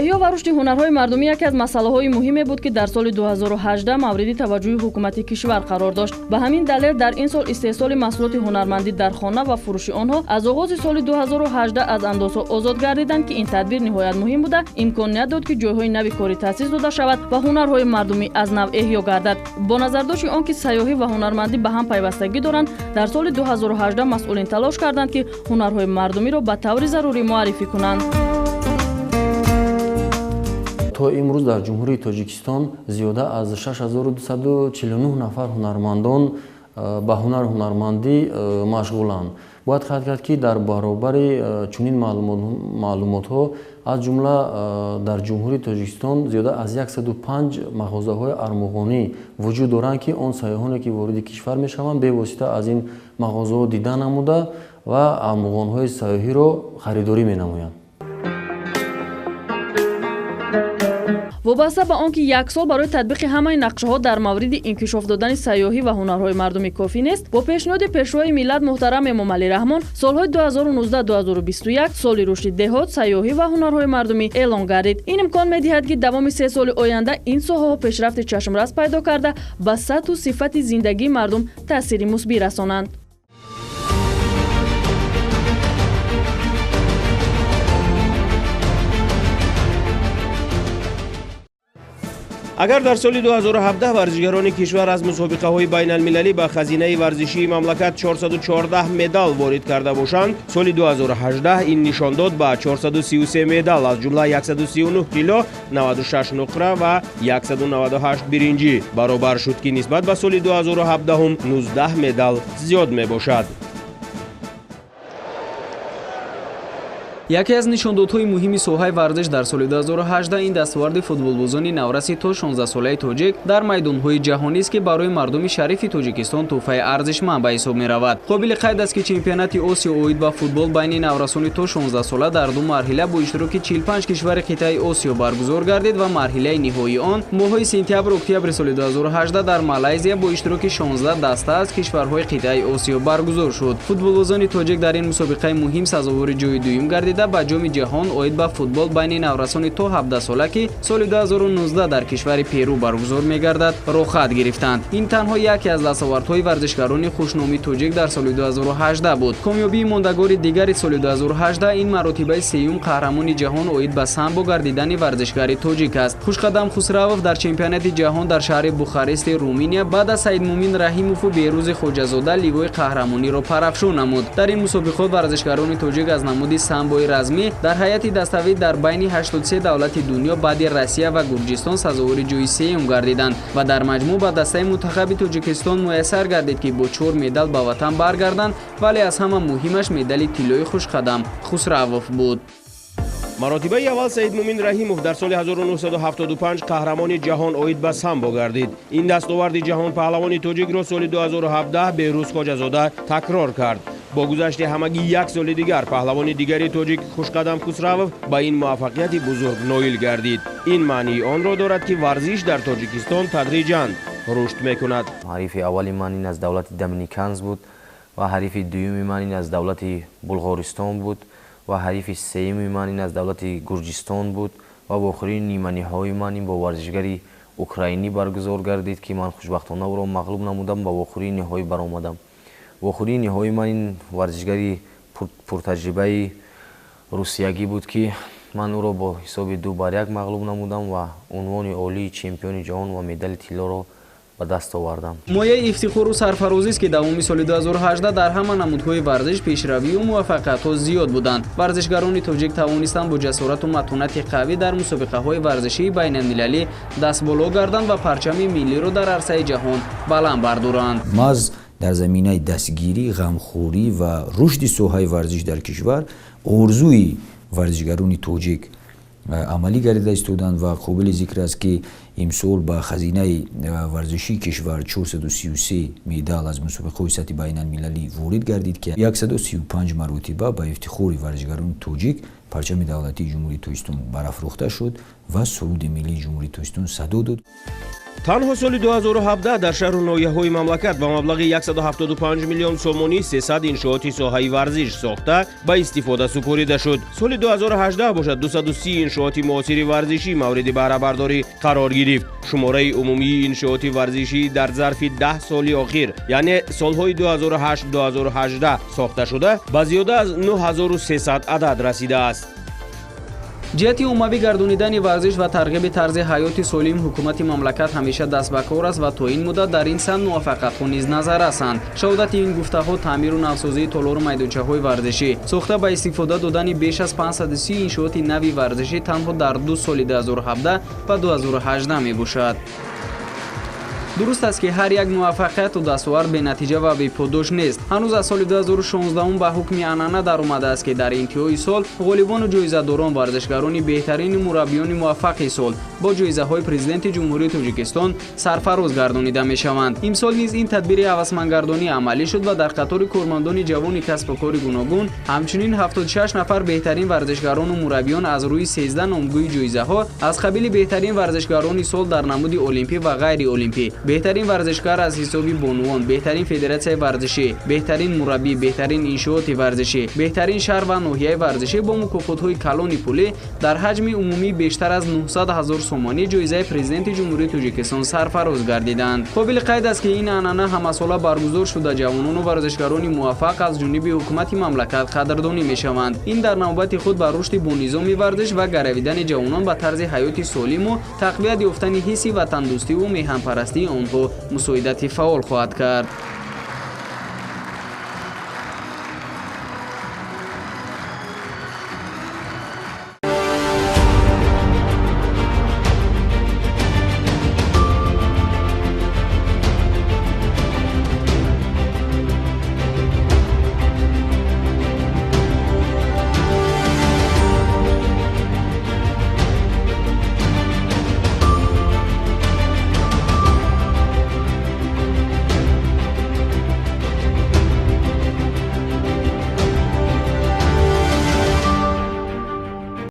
Эҳё ва рушди ҳунарҳои мардумӣ яке аз масъалаҳои муҳиме буд, ки дар соли 2018 мавриди таваҷҷӯҳи ҳукумати кишвар қарор дошт. Ба ҳамин далел дар ин сол истеҳсоли маҳсулоти ҳунармандӣ дар хона ва фурӯши онҳо аз оғози соли 2018 аз андозҳо озод гардиданд, ки ин тадбир ниҳоят муҳим буда, имконият дод, ки ҷойҳои нави корӣ таъсис дода шавад ва ҳунарҳои мардумӣ аз нав эҳё гардад. Бо назардошти он ки сайёҳӣ ва ҳунармандӣ ба ҳам пайвастагӣ доранд, дар соли 2018 масъулин талош карданд, ки ҳунарҳои мардумиро ба таври зарурӣ муаррифӣ кунанд. То имрӯз дар Ҷумҳурии Тоҷикистон зиёда аз 6249 нафар ҳунармандон ба ҳунару ҳунармандӣ машғуланд. Бояд қайд кард, ки дар баробари чунин маълумотҳо аз ҷумла дар Ҷумҳурии Тоҷикистон зиёда аз 105 мағозаҳои армуғонӣ вуҷуд доранд, ки он сайёҳоне, ки вориди кишвар мешаванд, бевосита аз ин мағозаҳо дида намуда ва армуғонҳои сайёҳиро харидорӣ менамоянд. Вобаста ба он ки як сол барои татбиқи ҳамаи нақшаҳо дар мавриди инкишоф додани сайёҳӣ ва ҳунарҳои мардумӣ кофӣ нест, бо пешниҳоди Пешвои миллат муҳтарам Эмомалӣ Раҳмон солҳои 2019-2021 соли рушди деҳот, сайёҳӣ ва ҳунарҳои мардумӣ эълон гардид. Ин имкон медиҳад, ки давоми 3 соли оянда ин соҳаҳо пешрафти чашмрас пайдо карда, ба сатҳу сифати зиндагии мардум таъсири мусбӣ расонанд. Агар дар соли 2017 варзишгарони кишвар аз мусобиқаҳои байналмилалӣ ба хазинаи варзишии мамлакат 414 медал ворид карда бошанд, соли 2018 ин нишондод ба 433 медал, аз ҷумла 139 тилло, 96 нуқра ва 198 биринҷӣ баробар шуд, ки нисбат ба соли 2017 19 медал зиёд мебошад. Яке аз нишондодҳои муҳими соҳаи варзиш дар соли 2018 ин дастоварди футболбозони навраси то 16-солаи тоҷик дар майдонҳои ҷаҳонист, ки барои мардуми шарифи Тоҷикистон тӯҳфаи арзишманд ба ҳисоб меравад. Қобили қайд аст, ки чемпионати Осиё оид ба футбол байни наврасони то 16 сола дар ду марҳила бо иштироки 45 кишвари қитъаи Осиё баргузор гардид ва марҳилаи ниҳоии он моҳҳои сентябр-октябри соли 2018 дар Малайзия бо иштироки 16 даста аз кишварҳои қитъаи Осиё баргузор шуд. Футболбозони тоҷик дар ин мусобиқаи муҳим сазовори ҷои дуюм гардида ба ҷоми ҷаҳон оид ба футбол байни наврасони то 17 сола, ки соли 2019 дар кишвари Перу баргузор мегардад, роҳхат гирифтанд. Ин танҳо яке аз дастовардҳои варзишгарони хушноми тоҷик дар соли 2018 буд. Комёбии мондагори дигари соли 2018 ин маротибаи сеюм қаҳрамони ҷаҳон оид ба самбо гардидани варзишгари тоҷик аст. Хушқадам Хусравов дар чемпионати ҷаҳон дар шаҳри Бухарести Руминия баъд аз Саидмумин Раҳимову Беҳрӯзи Хоҷазода ливои қаҳрамониро парафшон намуд. Дар ин мусобиқот варзишгарони тоҷик аз намуди самбои размӣ дар ҳайати даставӣ дар байни 83 давлати дунё баъди Россия ва Гурҷистон сазовори ҷои сеюм гардиданд ва дар маҷмӯъ ба дастаи мунтахаби Тоҷикистон муяссар гардид, ки бо 4 медал ба ватан баргарданд, вале аз ҳама муҳимаш медали тиллои Хушқадам Хусравов буд. Маротибаи аввал Саидмумин Раҳимов дар соли 1975 қаҳрамони ҷаҳон оид ба самбо гардид. Ин дастоварди ҷаҳонпаҳлавони тоҷикро соли 2017 Беҳрӯз Хоҷазода такрор кард. Бо гузашти ҳамагӣ як соли дигар паҳлавони дигари тоҷик Хушқадам Хусравов ба ин муваффақияти бузург ноил гардид. Ин маънии онро дорад, ки варзиш дар Тоҷикистон тадриҷан рушд мекунад. Ҳарифи аввали ман ин аз давлати Доминиканс буд ва ҳарифи дуюми ман ин аз давлати Булғористон буд ва ҳарифи сеюми ман ин аз давлати Гурҷистон буд ва охирин ниманиҳои ман ин бо варзишгари украинӣ баргузор гардид, ки ман хушбахтона ӯро мағлуб намудам, ба охирини ниҳоӣ баромадам. Охирини ниҳоии ман ин варзишгари пуртаҷрибаи русиягӣ буд, ки ман ӯро бо ҳисоби 2-1 мағлуб намудам ва унвони олии чемпиони ҷаҳон ва медали тиллоро ба даст овардам. Мояи ифтихору сарфарозист, ки давоми соли 2018 дар ҳама намудҳои варзиш пешравию муваффақиятҳо зиёд буданд. Варзишгарони тоҷик тавонистанд бо ҷасорату матонати қавӣ дар мусобиқаҳои варзишии байналмилалӣ дастболо гарданд ва парчами миллиро дар арсаи ҷаҳон баланд бардоранд. Маҳз дар заминаи дастгирӣ, ғамхорӣ ва рушди соҳаи варзиш дар кишвар орзуи варзишгарони тоҷик амалӣ гардида истоданд ва қобили зикр аст, ки имсол ба хазинаи варзишии кишвар 433 медал аз мусобиқаҳои сатҳи байналмилалӣ ворид гардид, ки 135 маротиба ба ифтихори варзишгарони тоҷик парчами давлатии Ҷумҳурии Тоҷикистон барафрӯхта шуд ва суруди миллии Ҷумҳурии Тоҷикистон садо дод. Танҳо соли 2017 дар шаҳру ноҳияҳои мамлакат ба маблағи 175 миллион сомонӣ 300 иншооти соҳаи варзиш сохта ба истифода супорида шуд. Соли 2018 бошад 230 иншооти муосири варзишӣ мавриди баҳрабардорӣ қарор гирифт. Шумораи умумии иншооти варзишӣ дар зарфи 10 соли охир, яъне солҳои 2008-2018 сохта шуда, ба зиёда аз 9300 адад расидааст. Ҷиҳати оммавӣ гардонидани варзиш ва тарғиби тарзи ҳаёти солим ҳукумати мамлакат ҳамеша даст ба кор аст ва то ин муддат дар ин самт муваффақиятҳо низ назар расанд. Шаҳодати ин гуфтаҳо таъмиру навсозии толору майдончаҳои варзишӣ, сохта ба истифода додани беш аз 530 иншооти нави варзишӣ танҳо дар ду соли 2017 ва 2018 мебошад. Дуруст аст, ки ҳар як муваффақияту дастовард бенатиҷа ва беподош нест. Ҳанӯз аз соли 2016 ба ҳукми анъана даромадааст, ки дар интиҳои сол ғолибону ҷоизадорон, варзишгарони беҳтарину мураббиёни муваффақи сол бо ҷоизаҳои Президенти Ҷумҳурии Тоҷикистон сарфароз гардонида мешаванд. Имсол низ ин тадбири ҳавасмандгардонӣ амалӣ шуд ва дар қатори кормандони ҷавони касбу кори гуногун ҳамчунин 76 нафар беҳтарин варзишгарону мураббиён аз рӯи 13 номгӯи ҷоизаҳо аз қабили беҳтарин варзишгарони сол дар намуди олимпӣ ва ғайриолимпӣ, Беҳтарин варзишкар аз ҳисоби бонувон, беҳтарин федератсияи варзишӣ, беҳтарин мураббӣ, беҳтарин иншооти варзишӣ, беҳтарин шаҳр ва ноҳияи варзишӣ бо мукофотҳои калони пулӣ дар ҳаҷми умумӣ бештар аз 900 ҳазор сомонӣ ҷоизаи Президенти Ҷумҳурии Тоҷикистон сарфароз гардиданд. Қобили қайд аст, ки ин анъана ҳамасола баргузор шуда, ҷавонону варзишгарони муваффақ аз ҷониби ҳукумати мамлакат қадрдонӣ мешаванд. Ин дар навбати худ ба рушди бонизоми варзиш ва гаравидани ҷавонон ба тарзи ҳаёти солиму тақвият ёфтани ҳисси ватандӯстиву меҳанпарастии онҳо мусоидати фаъол хоҳад кард.